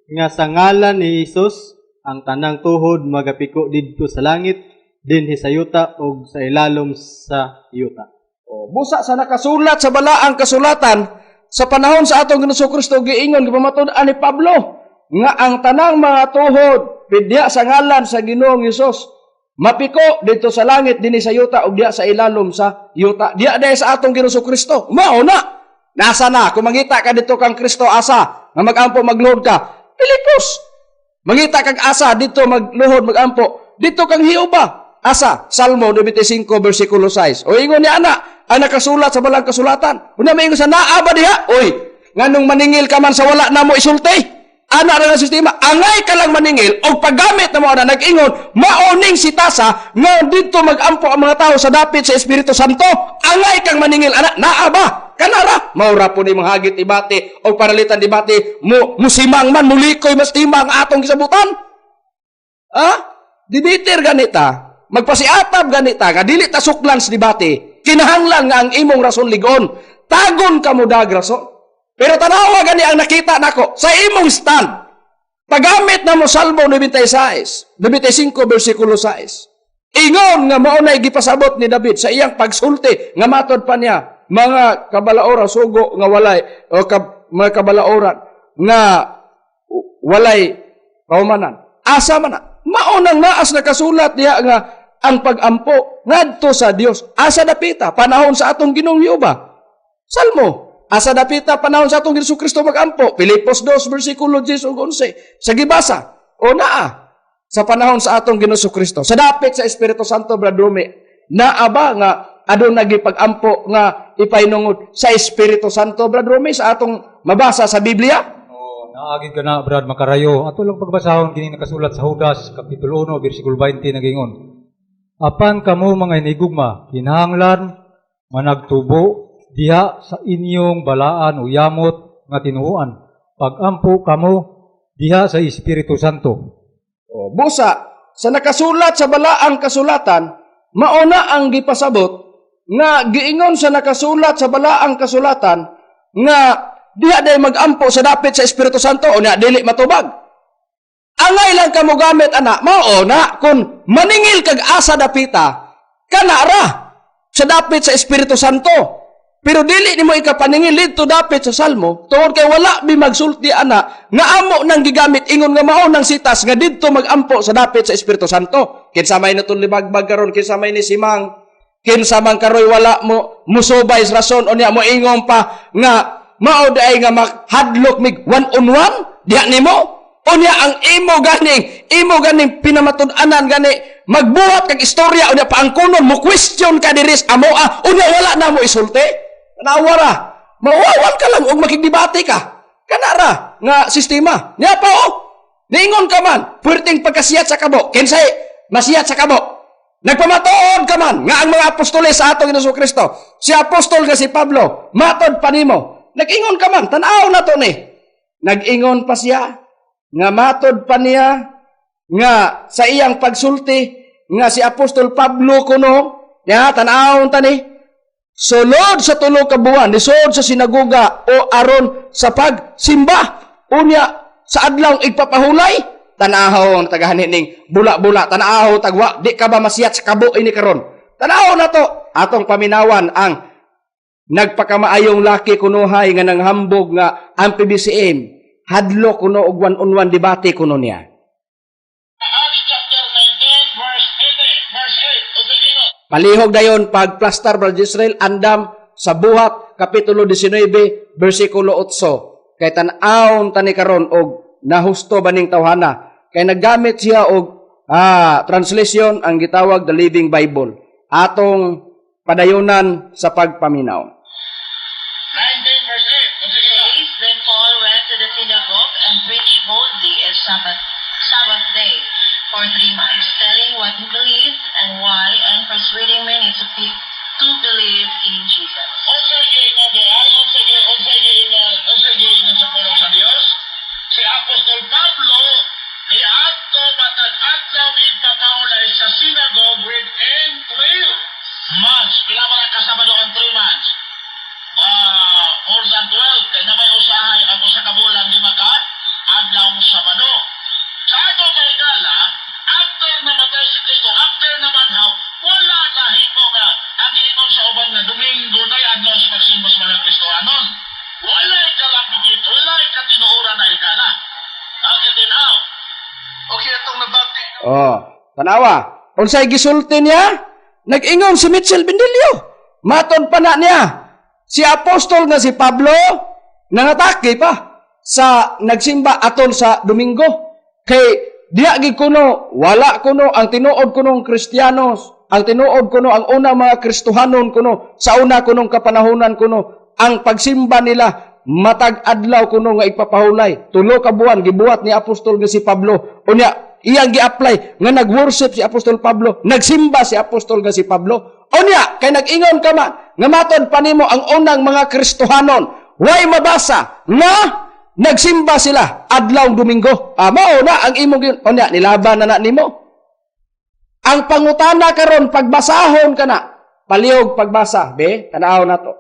nga sa ngalan ni Hesus ang tanang tuhod magapiko didto sa langit, dinhi sa yuta ug sa ilalom sa yuta. O, busa sa nakasulat sa balaang kasulatan sa panahon sa atong Ginoong Kristo, giingon, gipamatud-an ni Pablo nga ang tanang mga tuhod pidya sa ngalan sa Ginoong Hesus mapiko dito sa langit, dinhi sa yuta ug diha sa ilalom sa yuta, diha dahil sa atong Ginoong Kristo. Mao na nasa na kung mangita ka dito kang Kristo, asa nga magampo, magluhod ka? Pilipos. Mangita kag asa dito magluhod, magampo dito kang Jehova? Asa? Salmo 95 versikulo 6. O ingon ni ana ang nakasulat sa balang kasulatan. Una maingon sa naa ba diha? Oy, nganong maningil ka man sa wala na mo isulti? Ana ra ang sistema. Angay ka lang maningil og paggamit na mo ana nag-ingon maoning sitasa nga didto magampo ang mga tao sa dapit sa Espiritu Santo. Angay kang maningil ana, naa ba? Kanara maura po ni mga hagit debate o paralitan debate mo, musimang man mulikoy mas timang atong gisabutan. Ah? Debater ganita, magpasiatab ganita nga dili ta suklan sa debate. Kinahanglan nga ang imong rason ligon. Tagon ka mo dag rason. Pero tanawa gani ang nakita nako sa imong stand. Paggamit na mo Salmo 96, 95 versikulo 6. Ingon nga mao na gipasabot ni David sa iyang pagsulti nga matod pa niya mga kabalaora sugo nga walay o mga kabalaoran nga walay kaumanan. Asa man na? Mao nang naas nakasulat diha nga ang pagampo ngadto sa Dios. Asa dapita panahon sa atong Ginoong Jehova? Salmo. Asa dapita panahon sa atong Hesus Kristo magampo? Filipos 2 versikulo 10 ug 11. Sa gibasa o naa sa panahon sa atong Ginoong Kristo. Sa dapit sa Espiritu Santo, Brad Rumi, naa ba nga aduna gipag-ampo nga ipahinungod sa Espiritu Santo, Brad Rumi, sa atong mabasa sa Biblia? Oh, naagid ka na, Brad Makarayo. Ato lang pagbasahon kini nakasulat sa Judas kapitulo 1 bersikulo 20, nagingon: "Apan kamo, mga hinigugma, kinahanglan managtubo diha sa inyong balaan o yamot nga tinuoan. Pagampo kamo diha sa Espiritu Santo." O, busa sa nakasulat sa balaang kasulatan, mauna ang gipasabot nga giingon sa nakasulat sa balaang kasulatan nga diha day magampo sa dapit sa Espiritu Santo o na dili matubag. Angay lang kamo gamit ana, mao na kung maningil kag asa dapita, kana ra sa dapit sa Espiritu Santo. Pero dili nimo ikapaningil didto dapit sa Salmo tungod kay wala mi magsulti ana nga amo nang gigamit ingon nga mao nang sitas nga didto magampo sa dapit sa Espiritu Santo. Kinsa may natun libagbag karon, kinsa may ni simang, kinsa man karoy wala mo musubay sa rason unya mo ingon pa nga mao diay nga maghadlok mig one on one diha nimo. Unya ang imo ganing pinamatud-anan gani magbuhat kag istorya, unya paangkonon mo, question ka diri sa amoa, unya wala na mo isulti. Tanawa ra, mawawal ka lang og makigdebate ka. Kana ra nga sistema nya pa. Oh, niingon ka man puwerteng pagkasiyat sa kabo, kinsay masiyat sa kabo? Nagpamatuod ka man nga ang mga apostoles sa atong Ginoong Kristo, si apostol nga si Pablo, matod pa nimo, nag-ingon ka man, tan-aw na to ni. Nag-ingon pa siya nga matod pa niya nga sa iyang pagsulti nga si Apostol Pablo kuno niya, tan-aw ta ni, sulod sa 3 ka buwan nisod sa sinagoga o aron sa pagsimba, unya sa adlaw igpapahulay. Tan-awon tagahani ning bula-bula, tan-aw tagwa, di ka ba masiyat sa kabo ini karon? Tan-aw na to, atong paminawan ang nagpakamaayong laki kunuhay nga nanghambog nga ang PBCM hadlo kuno og one on one debate kuno niya. Acts chapter 19, verse 80, verse 8. Unsay ingon? Palihog dayon pagplastar, Brother Israel, andam sa Buhat kapitulo 19 bersikulo 8 kay tan-awon tani karon og nahusto baning tawhana kay naggamit siya og Translation ang gitawag The Living Bible. Atong padayonan sa pagpaminaw. 19 verse 8. Unsa gyud? Days, then Paul went to the synagogue and preached boldly every Sabbath day for 3 months, telling what he believed and why, and persuading many to believe in Jesus. Unsa giingon di ay unsa giingon sa pulong sa Dios? Si Apostol Pablo niadto matag adlaw igpapahulay sa synagogue within 3 months. Pila ba ka Sabado ang 3 months? More than 12 kay na may usahay ang usa ka bulan 5 ka adlaw Sabado. Sa ato kahigala, after namatay si Kristo, after nabanhaw, wala nahimo nga ang ingon sa uban nga Domingo na adlaw sa pagsimba sa mga Kristohanon. Walay kalapigit, walay katinuoran na higala. Ang tinaw. Okay, atong nabati. Oh, tanawa. Unsay gisulti niya? Nag-ingon si Mitchell Bendilio. Matod pa na niya. Si apostol nga si Pablo nangatake pa sa nagsimba atol sa Domingo. Kay diya gid kuno, wala kuno ang tinuod kunong Kristiyanos, ang tinuod kuno ang unang mga Kristohanon kuno sa una kunong kapanahonan kuno, ang pagsimba nila matag adlaw kuno nga ipapahulay. 3 ka buwan gibuhat ni apostol nga si Pablo. Unya iyang gi-apply nga nag-worship si Apostol Pablo, nagsimba si Apostol nga si Pablo. Unya kay nag-ingon ka man nga matod pa nimo ang unang mga Kristohanon, way mabasa nga nagsimba sila adlaw Domingo. Mao na ang imong unya nilaban na na nimo. Ang pangutana karon pagbasahon ka na, palihog pagbasa, be, tan-aw na to.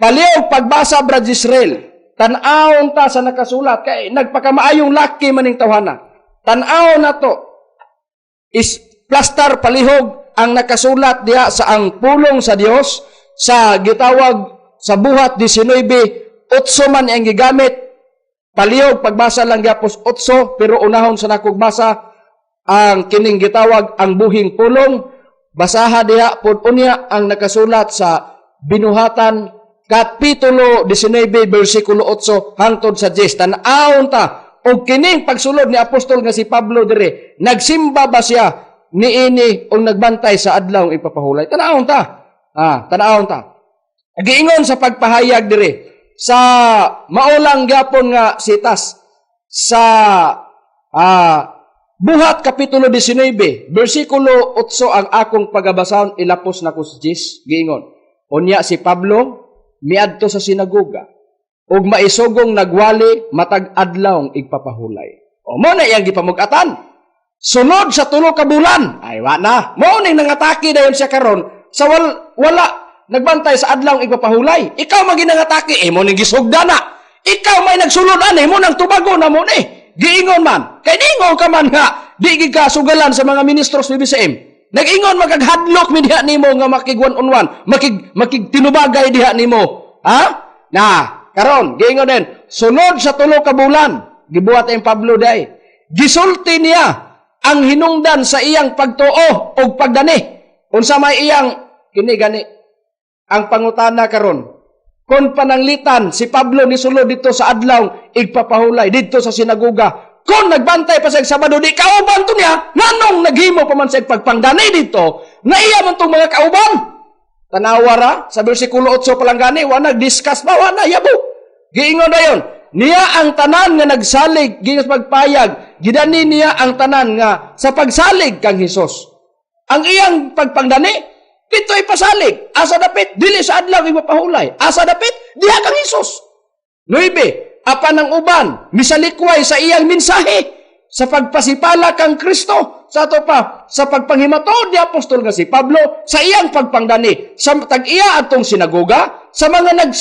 Palihog pagbasa, Brad Israel. Tan-awon ta sa nakasulat kay nagpakamaayong laki maning tawhana. Tan-aw na to. Is plastar palihog ang nakasulat diha sa ang pulong sa Dios sa gitawag sa Buhat 19:8 man ang gigamit. Palihog pagbasa lang gyapos 8, pero unahon sa nakog basa ang kining gitawag ang buhing pulong. Basaha diha pod unya ang nakasulat sa Binuhatan Kapitulo 19 bersikulo 8 hangtod sa 10. Tan-awon ta og kining pagsulod ni apostol nga si Pablo dire, nagsimba ba siya niini o nagbantay sa adlaw ipapahulay? Tan-awon ta. Tan-awon ta. Giingon sa pagpahayag dire sa maulang gyapon nga sitas sa Buhat Kapitulo 19 bersikulo 8 ang akong pagabasahon, ilapos na ko sa 10. Giingon unya si Pablo miadto sa sinagoga ug maisugong nagwali matag adlaw igpapahulay. O mo na iyang gipamug-atan. Sunod sa 3 ka bulan, ay wa na. Mo ning nangatake dayon siya karon sa wala nagbantay sa adlaw igpapahulay. Ikaw man ginangatake, eh mo ning gisugda na. Ikaw may nagsulod ani mo nang tubago na mo ni. Giingon man. Kay ningon ka man nga di gid ka sugalan sa mga ministros ni BCM. Nag-ingon magaghadlok mi diha nimo nga makig one on one, makigtinubagay diha nimo. Ha? Na, karon giingon din, sunod sa 3 ka bulan, gibuhat ang Pablo day. Gisulti niya ang hinungdan sa iyang pagtuo og pagdani. Unsa may iyang kini gani ang pangutana karon. Kon pananglitan si Pablo ni sulod dito sa adlaw igpapahulay didto sa sinagoga, kon nagbantay pa siya Sabado di kauban to niya, nganong naghimo pa man siya pagpangdani dito na iya man tong mga kauban? Tanawa ra sa bersikulo 8 pa lang gani, wa nag-discuss ba, wa na yabo. Giingon dayon niya ang tanan nga nagsalig giingon sa pagpayag, gidani niya ang tanan nga sa pagsalig kang Hesus. Ang iyang pagpangdani dito ipasalig. Asa dapit? Dili sa adlaw ipapahulay. Asa dapit? Diha kang Hesus. 9. Apan ang uban misalikway sa iyang mensahe sa pagpasipala kang Kristo, sa ato pa sa pagpanghimatod ni apostol nga si Pablo sa iyang pagpangdani sa tag-iya atong sinagoga, sa mga nag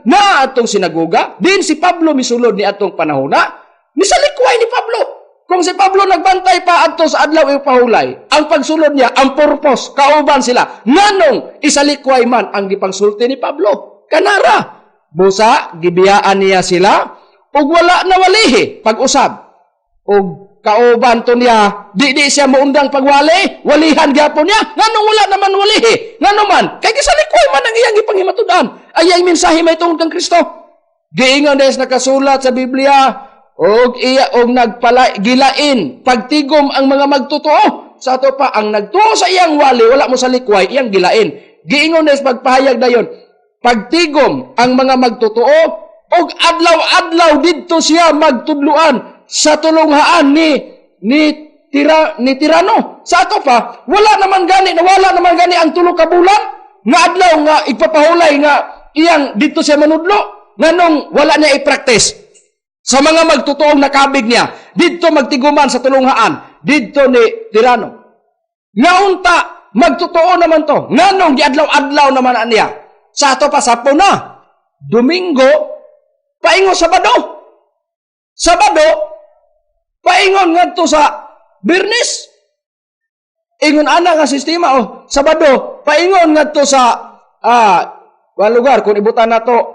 na atong sinagoga din si Pablo misulod ni atong panahona, misalikway ni Pablo. Kung si Pablo nagbantay pa adto sa adlaw ipahulay, ang pagsulod niya, ang purpose, kauban sila, nganong isalikway man ang gipangsulti ni Pablo? Kanara busa gibiyaan niya sila ug wala na walihi pag-usab. Ug kauban to niya, di siya muundang pagwali, walihan gyapon niya, nganong wala naman walihi? Ngano man kay gisalikway man ang iyang gipanghimatud-an, ay iyang mensahe may tungod kang Kristo. Giingon des nakasulat sa Biblia, Og iya og nagpala gilain pagtigom ang mga magtotoo. Sa ato pa ang nagtuo sa iyang wali wala mo sa likway iyang gilain. Giingon nes pagpahayag dayon pagtigom ang mga magtotoo og adlaw-adlaw didto siya magtudloan sa tulunghaan ni Tirano. Sa ato pa wala naman gani nawala naman gani ang 3 ka bulan nga adlaw nga igpapahulay nga iyang didto siya manudlo nganong wala niya i-practice. Sa mga magtotoong nakabig niya, didto magtiguman sa tulunghaan, didto ni Tirano. Ngaunta, magtotoo naman to. Nganong giadlaw-adlaw naman niya. Sa ato pa, sapo na. Domingo, paingon Sabado. Sabado, paingon ngadto sa Biyernes. Ingon ana nga sistema, oh, Sabado, paingon ngadto sa lugar, kung ibutan na to,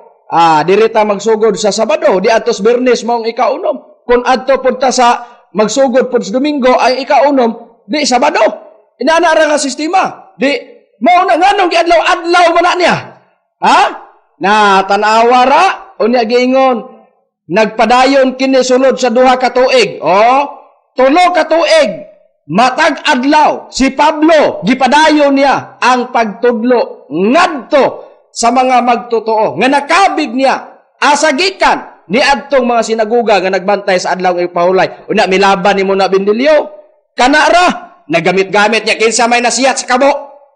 dirita magsugod sa Sabado, di atos Biyernes maong ikaunom. Kung adto punta sa magsugod pud sa Domingo ay ikaunom, di Sabado. Inana ra nga sistema. Di mao na nganong giadlaw-adlaw man na niya. Ha? Na tan-awa ra unya giingon nagpadayon kini sulod sa 2 ka tuig. Oh, 3 ka tuig matag adlaw si Pablo gipadayon niya ang pagtudlo ngadto sa mga magtotoo nga nakabig niya asagikan ni adtong mga sinaguga nga nagbantay sa adlaw ng pahulay. Unya milaban nimo na Bindilyo kana ra nagamit-gamit niya kinsa may nasiyat sa kabo.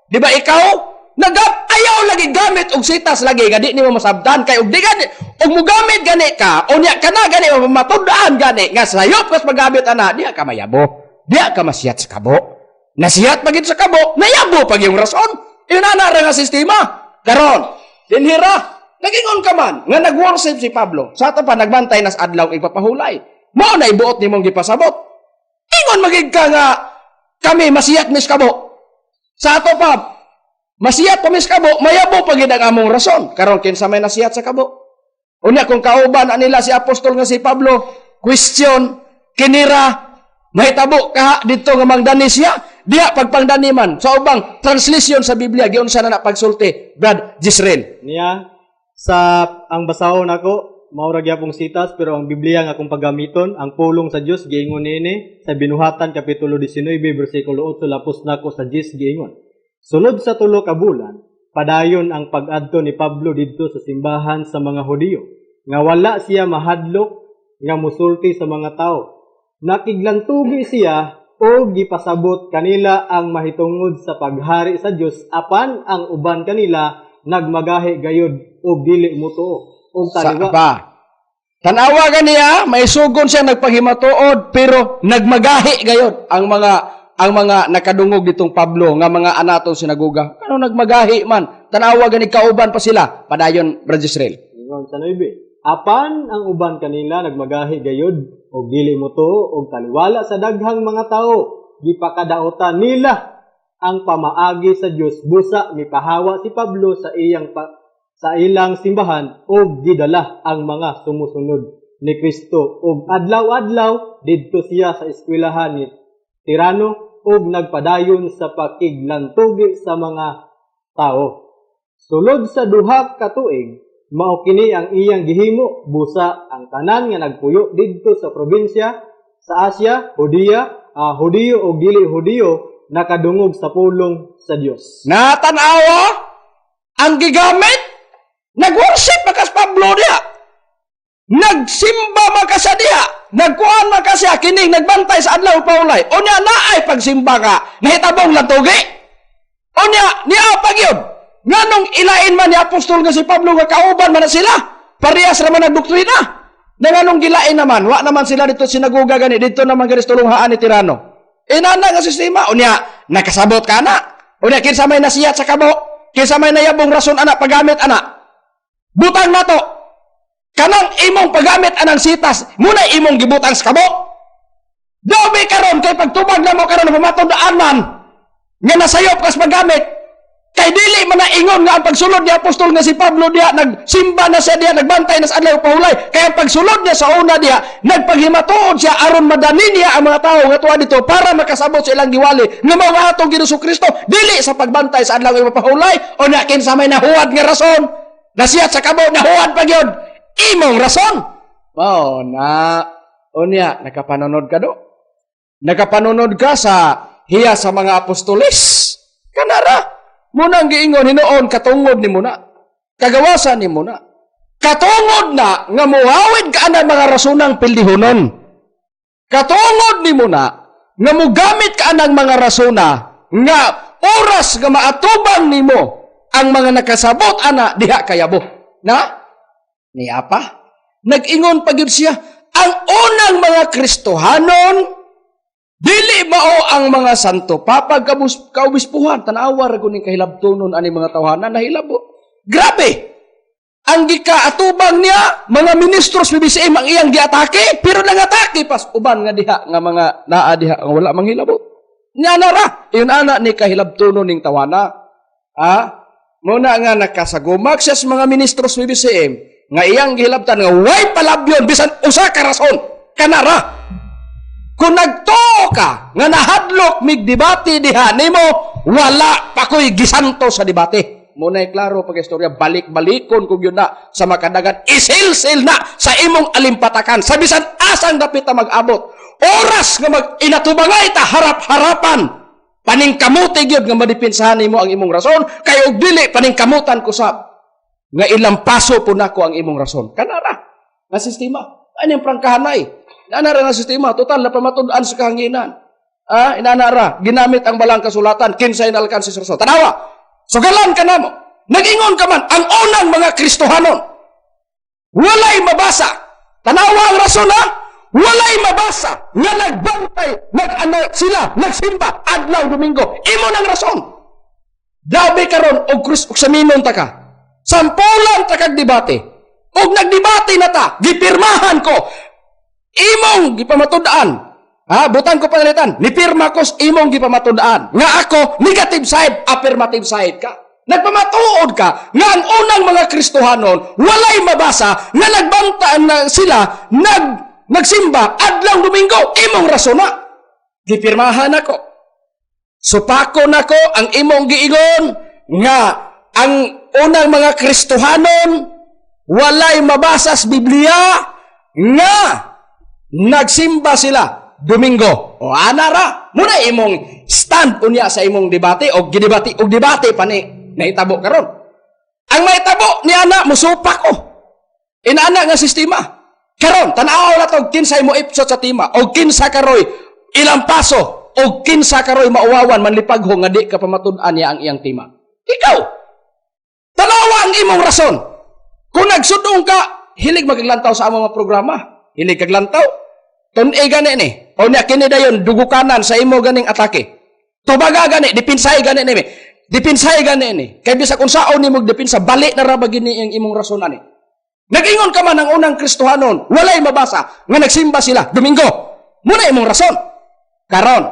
Di ba ikaw nagap ayaw lagi gamit og sitas lagi nga di nimo masabtan kay og di gani og mugamit gani ka unya kana gani matud-an gani nga sayop kas magamit ana diha ka mayabo, diha ka masiyat sa kabo. Nasiyat pagid sa kabo, nayabo pag yung rason. Inana ra nga sistema. Karon, dinhira, nagingon ka man nga nag-worship si Pablo. Sa ato pa nagbantay nas adlaw ipapahulay. Mao na ibuot nimong gipasabot. Ingon magig ka nga kami masiyat mis kabo. Sa ato pa masiyat pa mis kabo, mayabo pa gid ang among rason. Karon kinsa may nasiyat sa kabo? Unya kung kauban anila si apostol nga si Pablo, question kinira mahitabo ka didto nga mangdani siya. Diha pagpangdani man sa ubang translation sa Biblia giunsa na na pagsulti Brad Jisreel. Niya sa ang basahon nako mao ra gyapong sitas pero ang Biblia nga akong paggamiton ang pulong sa Dios giingon niini sa Binuhatan kapitulo 19 bersikulo 8 lapos nako sa 10 giingon. Sulod sa 3 ka bulan padayon ang pag-adto ni Pablo didto sa simbahan sa mga Hudiyo nga wala siya mahadlok nga musulti sa mga tawo. Nakiglantugi siya o gipasabot kanila ang mahitungod sa paghari sa Dios apan ang uban kanila nagmagahi gayod og dili mutuo og taliwa. Sa pa. Tan-awa ganiya, maisugon siya nagpaghimatuod pero nagmagahi gayod ang mga nakadungog ditong Pablo nga mga anatong sinagoga. Ano nagmagahi man? Tan-awa gani kauban pa sila padayon Brad Jisreel. Ingon sa 9. Apan ang uban kanila nagmagahi gayod og dili mutuo og taliwala sa daghang mga tawo gipakadaotan nila ang pamaagi sa Dios busa mipahawa si Pablo sa iyang sa ilang simbahan og gidala ang mga sumusunod ni Kristo og adlaw-adlaw didto siya sa eskwelahan ni Tirano og nagpadayon sa pakiglantugi sa mga tao. Sulod sa 2 ka tuig mao kini ang iyang gihimo busa ang tanan nga nagpuyo didto sa probinsya sa Asia, Judea, Hudiyo o dili Hudiyo nakadungog sa pulong sa Dios. Natanawa ang gigamit, nag-worship makas Pablo diha. Nagsimba makasya diha, nagkuan makasya kining nagbantay sa adlaw paulay. Unya naay pagsimba ka, nahitabong lantugi. Unya niya pagyud. Nganong ilain man ni apostol nga si Pablo nga kauban man na sila, parehas ra man ang doktrina. Na nganong gilain naman, wa naman sila dito sinagoga gani, dito naman gani sa tulunghaan ni Tirano. Inana nga sistema, unya nakasabot ka na. Unya kinsa may nasiyat sa kabo, kinsa may nayabong rason ana paggamit ana. Butang nato. Kanang imong paggamit anang sitas, muna imong gibutang sa kabo. Dobi karon kay pagtubag namo karon pamatud-an man nga nasayop kas paggamit. Kay dili man na ingon nga ang pagsulod ni apostol nga si Pablo diha nagsimba na siya diha nagbantay na sa adlaw pahulay. Kaya ang pagsulod niya sa una diha nagpaghimatuod siya aron madani niya ang mga tawo nga tuwa dito para makasabot sa ilang giwali nga mao atong Ginoong Kristo dili sa pagbantay sa adlaw pahulay. O na kinsa may nahuwad nga rason nasiyat sa kabo nahuwad pa gyud imong rason mao na. Unya, nakapanunod ka do? Nakapanunod ka sa hiya sa mga apostoles? Kanara, munang giingon hinuon katungod ni muna. Kagawasan ni muna. Katungod na nga muawid ka na mga rasunang pildihonon. Katungod ni muna nga mugamit ka ng mga rasona nga oras nga maatubang nimo ang mga nakasabot ana diha kayabo. Na? Niya pa? Nag-ingon pa gyud siya, ang unang mga Kristohanon dili mao ang mga santo papa kaubispuhan. Tanawa ra kuning kahilabtonon ani mga tawhana nahilabo. Grabe! Ang gikaatubang niya, mga ministros PBCM ang iyang giatake, pero nangatake pas uban nga diha nga mga naa diha nga wala manghilabot. Nya na ra, iyon ana ni kahilabtonon ning tawana. Ha? Muna nga nakasagumak siya sa mga ministros PBCM nga iyang gihilabtan nga way palabyon bisan usa ka rason kanara. Kung nagtuo ka nga nahadlok mig debate diha nimo, wala pa ko'y gisanto sa debate. Muna'y klaro pag istorya, balik-balikon kung yun na sa makadagan, isilsil na sa imong alimpatakan, sa bisan asang dapit ta mag-abot. Oras nga mag-inatubangay ta harap-harapan, paningkamuti gyud nga madipinsahan nimo ang imong rason, kay og dili paningkamutan ko sab nga ilang paso po nako ang imong rason. Kanara nga sistema. Ano yung prangkahanay? Inanara nga sistema, total na pamatud-an sa kahanginan. Ah, inanara, ginamit ang balang kasulatan, kinsay nalkan si rason. Tanawa, sugalan ka namo. Nag-ingon ka man, ang unang mga Kristohanon, walay mabasa. Tanawa ang rason ha? Walay mabasa nga nagbantay, nag-ano sila, nagsimba, adlaw Domingo. Imo nang rason. Dabi karon og krus og saminon ta ka. Sampulan ta kag debate. Og nagdebate na ta, gipirmahan ko. Imong gipamatud-an. Ha, butan ko panalitan. Nipirma ko imong gipamatud-an. Nga ako, negative side, affirmative side ka. Nagpamatuod ka nga ang unang mga Kristohanon walay mabasa nga nagbantaan na sila nagsimba adlaw Domingo. Imong rason na. Gipirmahan ako. Supako nako ang imong giingon nga ang unang mga Kristohanon walay mabasa sa Biblia nga nagsimba sila Domingo. O ana ra, muna imong stand unya sa imong debate og gidebate og debate pa ni nahitabo karon. Ang mahitabo ni ana musupak ko. Inaana nga sistema. Karon tan-aw na to kinsay mo ipsot sa tima og kinsa karoy ilang paso og kinsa karoy mauwawan manlipagho nga di ka pamatud-an niya ang iyang tima. Ikaw. Tanawa ang imong rason. Kung nagsudong ka, hilig maglantaw sa among mga programa. Hilig kaglantaw. Tun-e gani ni. O niya kini dayon dugukanan sa imo ganing atake. Tubaga gani, dipinsay gani ni. Dipinsay gani ni. Kay bisag unsaon nimo dipinsa, balik na ra ba gini ang imong rason ani. Nag-ingon ka man ang unang Kristohanon, walay mabasa nga nagsimba sila Domingo. Muna imong rason. Karon,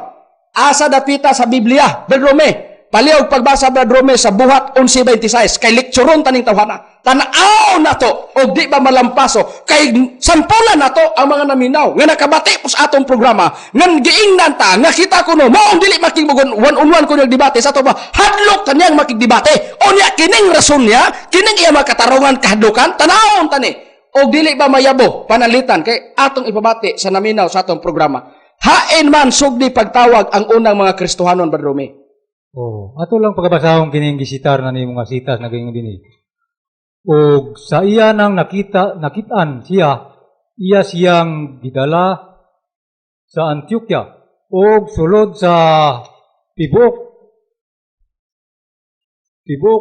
asa dapita sa Biblia, Brad Rome. Palihog pagbasa Brad Rome sa Buhat 11:26 kay lekturon taning tawhana. Tan-aw nato og di ba malampaso kay sampulan nato ang mga naminaw nga nakabati po sa atong programa nga giingnan ta nga kita kuno maong dili makigbugon one on one kuno debate sa ato ba hadlok taniyang makigdebate. Unya kining rason niya, kining iya makatarungan kahadlokan, tan-awon tani og dili ba mayabo panalitan kay atong ipabati sa naminaw sa atong programa. Hain man sugdi pagtawag ang unang mga Kristohanon, Brad Rome. Oh, ato lang pagkabasahon kining gisitar na nimo nga sitas na gayon dinhi. Og sa iya nang nakitaan siya, iya siyang gidala sa Antioquia og sulod sa tibuok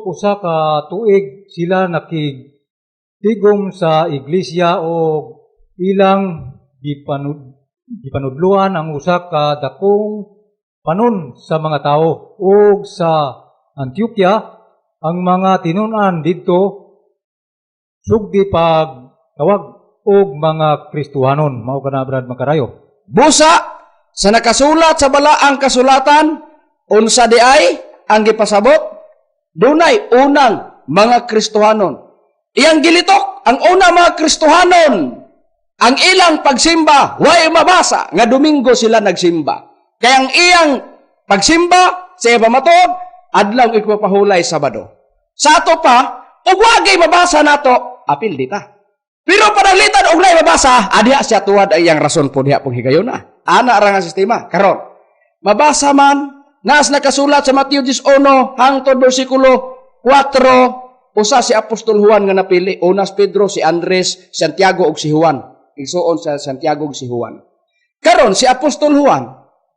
usa ka tuig sila nakigtigom sa iglesia og ilang gipanudluan ang usa ka dakong panon sa mga tao. Og sa Antioquia ang mga tinun-an didto sugdi pagtawag og mga Kristohanon. Mao kana, Brad Makarayo. Busa sa nakasulat sa balaang kasulatan, unsa di ay ang gipasabot? Dunay unang mga Kristohanon. Iyang gilitok ang unang mga Kristohanon, ang ilang pagsimba way mabasa nga Domingo sila nagsimba. Kaya ang iyang pagsimba sa iya pamatuod, adlaw ikapahulay Sabado. Sa ato pa, ug wagay mabasa nato, apil dita. Pero pananglitan og nay mabasa mabasa, adiha siya tuwad ay iyang rason po diha pong higayona. Ana ra nga sistema. Karon, mabasa man, naas nakasulat sa Mateo 11 hangtod bersikulo 4, usa si Apostol Juan nga napili. Unas Pedro, si Andres, Santiago ug si Juan. Igsuon sa Santiago ug si Juan. Karon si Apostol Juan,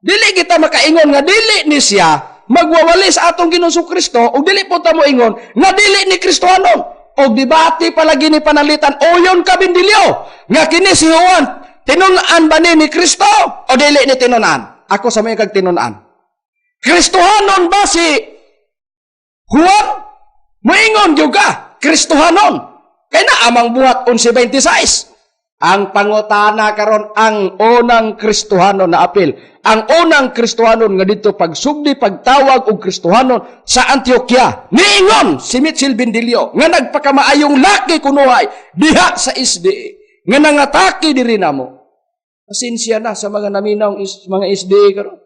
dili kita makaingon nga dili ni siya magwawali sa atong Ginoong Kristo ug dili po ta moingon nga dili ni Kristohanon. Og debate palagi ni panalitan uyon ka Bindilyo nga kini si Juan tinun-an ba ni Kristo o dili ni tinun-an? Ako sa may kag tinun-an. Kristohanon ba si Juan? Moingon gyud ka, Kristohanon. Kay na amang buhat 11:26. Ang pangutana karon, ang unang Kristohanon na apil, ang unang Kristohanon nga dito pagsugdi pagtawag og Kristohanon sa Antioquia, niingon si Mitchell Bindilio nga nagpakamaayong laki kunuhay diha sa SDA nga nangatake diri namo. Pasensya na sa mga naminaw mga SDA karon.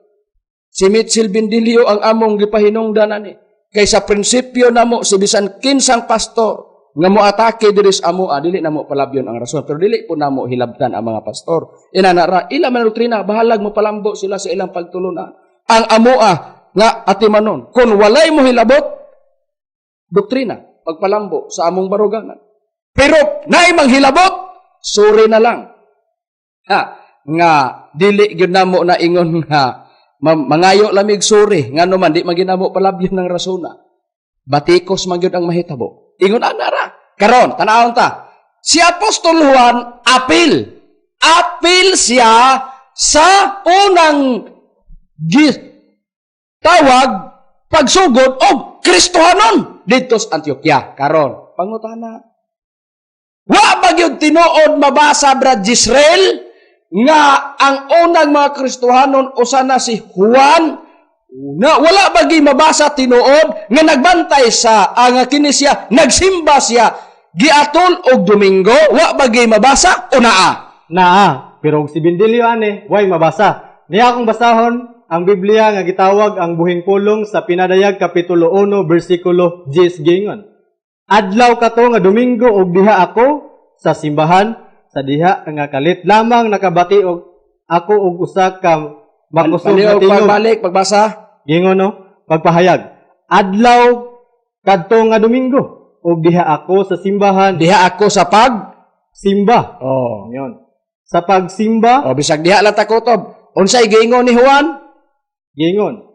Si Mitchell Bindilio ang among gipahinungdan ani. Kay sa prinsipyo namo, si bisan kinsang pastor nga moatake diri sa amo, dili namo palabyon ang rason, pero dili po namo hilabtan ang mga pastor. Inana ra ila man doktrina, bahalag mo palambo sila sa ilang pagtulunan. Ang amoa nga atimanon, kung walay mo hilabot doktrina pagpalambo sa among baruganan, pero naay manghilabot, sorry na lang ha, nga dili gyud namo na ingon nga mangayo lamig sorry, ngano man di maginamo palabyon ng rasona, batikos man gyud ang mahitabo. Ingon ana ra. Karon, tan-awon ta. Si Apostol Juan apil. Apil siya sa unang tawag pagsugod og Kristohanon didto sa Antioquia. Karon, pangutana. Wa ba gyud tinuod mabasa, Brad Israel, nga ang unang mga Kristohanon usa na si Juan? Na wala bagi mabasa tinuod nga nagbantay sa ang kini siya nagsimba siya giatol og Domingo? Wa bagi mabasa o naa? Naa, pero og si Bindilio ane way mabasa. Niya akong basahon ang Biblia nga gitawag ang buhing pulong sa Pinadayag kapitulo 1 bersikulo 10 gingon. Adlaw kato nga Domingo og diha ako sa simbahan sa diha nga kalit lamang nakabati og ako og usa ka makusog na tingog. Pagbalik, pagbasa. Gingon no, pagpahayag. Adlaw kadto nga Domingo og diha ako sa simbahan. Diha ako sa pag simba. Oh, yon. Sa pagsimba. Oh, bisag diha lang takutob. Unsay giingon ni Juan? Gingon.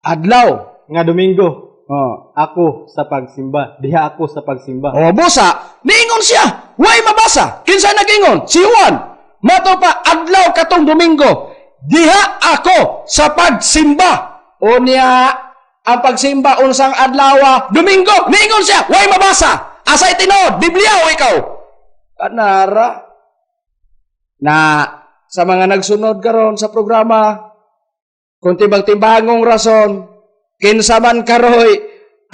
Adlaw nga Domingo. Oh, ako sa pagsimba. Diha ako sa pagsimba. Oh, busa, niingon siya. Way mabasa. Kinsa nagingon? Si Juan. Mato pa adlaw katong Domingo, diha ako sa pagsimba. O niya, ang pagsimba unsang adlaw, Domingo. Niingon siya, way mabasa. Asay tinuod, Biblia o ikaw? Kanara. Na sa mga nagsunod karon sa programa, kung timbang-timbangong rason, kinsa man karoy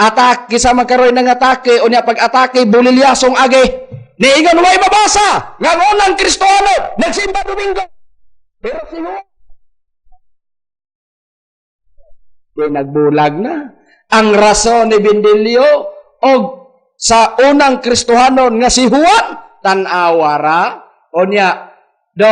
atak, kinsa man karoy nangatake, o niya pag-atake, bulilyasong age. Niingon way mabasa nga ang unang Kristohano nagsimba Domingo. Pero si Juan di nagbulag na. Ang rason ni Bindilio og sa unang Kristohanon nga si Juan, tan-awa ra. O niya, do,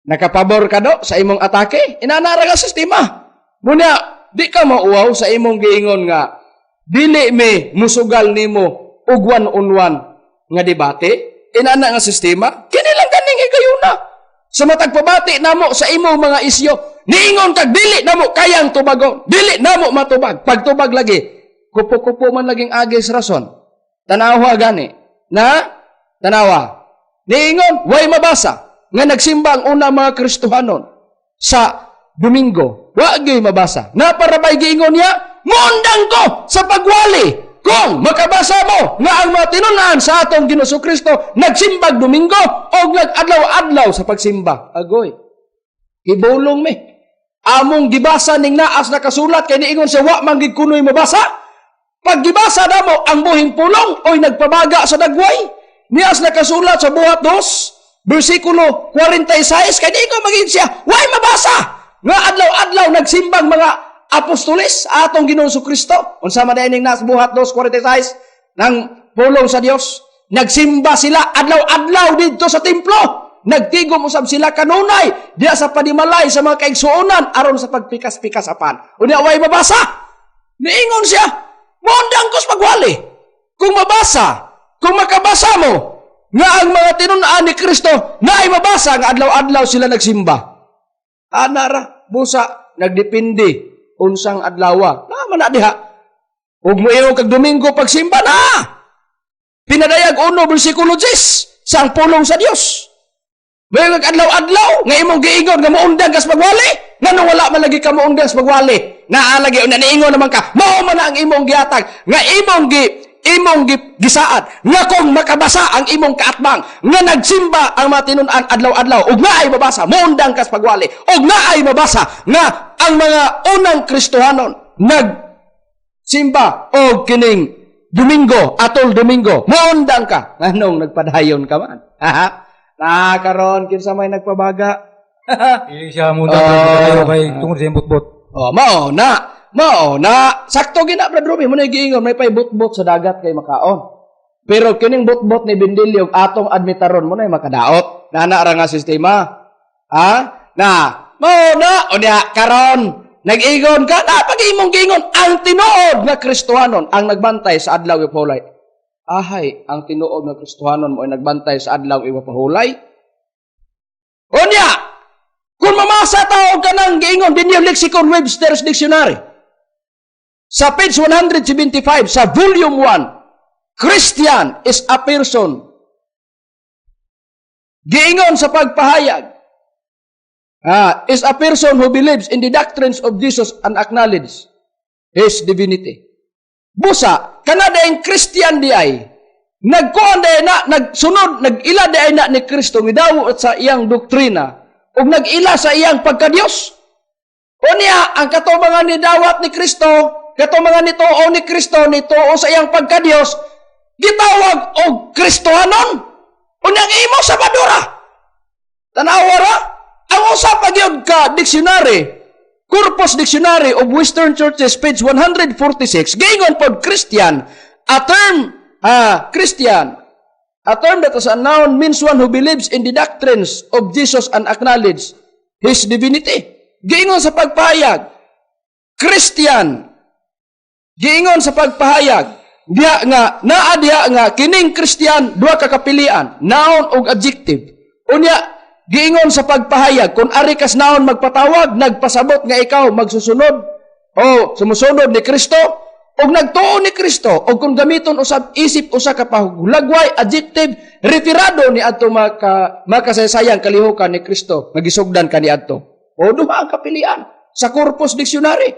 nakapabor ka do sa imong atake? Inanara ka sistema. Munya, di ka mauwaw sa imong giingon nga dili mi musugal nimo og one-on-one nga debate. Inana nga sistema, kini lang kaning higayuna. Sa matag pabati namo sa imong mga isyo, niingon kag dili namo kayang tubagon, dili namo matubag. Pagtubag lagi, kupo-kupo man laging agis rason. Tanawa gani na tanawa. Niingon way mabasa nga nagsimba ang una mga Kristohanon sa Domingo. Wa gyud mabasa. Naparabay giingon niya, muundang ko sa pagwali kung makabasa mo nga ang mga tinun-an sa atong Ginoong Kristo nagsimbag Domingo o nag-adlaw-adlaw sa pagsimba. Agoy, ibulong mi. Among gibasa ning naas nakasulat kay niingon siya wa man gid kunoy mabasa. Pag gibasa namo ang buhing pulong oy nagpabaga sa dagway. Nias nakasulat sa Buhat 2 bersikulo 46 kay niingon magin siya way mabasa nga adlaw-adlaw nagsimbang mga apostoles atong Ginoong Kristo. Unsa man ning nas Buhat 2:46 nang pulong sa Dios. Nagsimba sila adlaw-adlaw didto sa templo. Nagtigom usab sila kanunay diha sa panimalay sa mga kaigsuonan aron sa pagpikas-pikas apan. Unya way mabasa. Niingon siya, "Moundang kos pagwali." Kung mabasa, kung makabasa mo nga ang mga tinun-an ni Kristo na ay mabasa nga adlaw-adlaw sila nagsimba. Ana ra, busa nagdepende unsang adlawa. Na man na diha. Ug moingon kag Domingo pagsimba na. Pinadayag 1 bersikulo 10 sa ang pulong sa Dios. May adlaw-adlaw nga imong giingon nga moundang kas magwali, nganong wala man lagi ka moundang sa magwali? Naa lagi una niingon naman ka, mao man na ang imong gihatag nga imong gisaad nga kung makabasa ang imong kaatbang nga nagsimba ang mga tinun-an adlaw-adlaw ug naay mabasa moundang kas pagwali, ug naay mabasa nga ang mga unang Kristohanon nagsimba og kining Domingo atol Domingo, moundang ka, nganong nagpadayon ka man? Na karon kinsa may nagpabaga? Dili siya muna Oh. kayo kay tungod sa iyang butbot. Oh, mao na. Mao na. Sakto gina, Brad Rumi, mo na giingon may pay butbot sa dagat kay makaon. Pero kining butbot ni Bendilio atong admitaron mo na makadaot. Nana ra nga sistema. Ha? Na, mao na. O diha karon nag-ingon ka na pag imong giingon ang tinuod nga Kristohanon ang nagbantay sa adlaw ipahulay. Ahay, ang tinuod nga Kristohanon mo ay nagbantay sa adlaw ipahulay. Unya, kung mamasa ta og kanang giingon dinhi lexicon Webster's Dictionary sa page 175 sa volume 1, Christian is a person. Giingon sa pagpahayag, is a person who believes in the doctrines of Jesus and acknowledge His divinity. Busa, kana ang Christian di ay, nagkuhan di ay na, nagsunod, nag-ila di ay na ni Kristo, midawo at sa iyang doktrina, ug nag-ila sa iyang pagkadiyos. Unya, ang kato mga nidawat ni Kristo, kato mga nituo ni Kristo, nituo sa iyang pagkadiyos, gitawag og Kristohanon. Unya, ang imo sa Badura. Tanawa ra, ang usa pa gyud ka dictionary, Corpus Dictionary of Western Churches, page 146, giingon pod Christian, a term, Christian, a term that is a noun means one who believes in the doctrines of Jesus and acknowledge His divinity. Giingon sa pagpahayag, Christian, giingon sa pagpahayag, diha nga, naa diha nga, kining Christian, duha ka kapilian, noun og adjective. Unya, giingon sa pagpahayag, kung ari kas noun magpatawag, nagpasabot nga ikaw magsusunod o sumusunod ni Kristo, o nagtuo ni Kristo, o kung gamiton usab isip usa ka pahulagway, adjective, referado ni adto makasaysayang kalihukan ni Kristo, nga gisugdan ka ni adto. O duha ang kapilian sa Corpus Dictionary.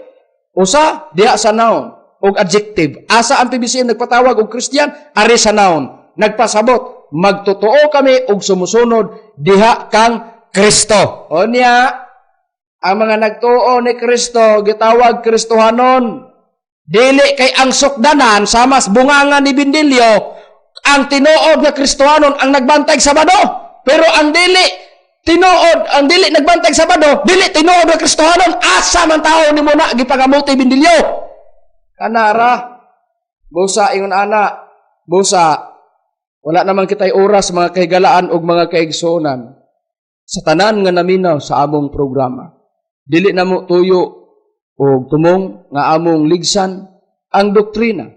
Usa diha sa noun og adjective. Asa ang PBCM nagpatawag og Christian? Ari sa noun. Nagpasabot, magtotoo kami og sumusunod diha kang Kristo. O niya, ang mga nagtuo ni Kristo gitawag Kristohanon. Dili kay ang sukdanan sama sa bunganga ni Bindilyo, ang tinuod nga Kristohanon ang nagbantay Sabado. Pero ang dili tinuod, ang dili nagbantay Sabado, dili tinuod nga Kristohanon, asa man tao nimo na gipangamuti, Bindilyo? Kanara, busa ingon ana, busa wala naman kitay oras, mga kahigalaan og mga kaigsuonan, sa tanan nga naminaw sa among programa. Dili na mo tuyo og tumong nga among ligsan ang doktrina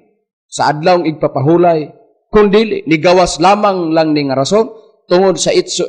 sa adlawng igpapahulay kun dili ni gawas lamang lang ni nga rason tungod sa itso.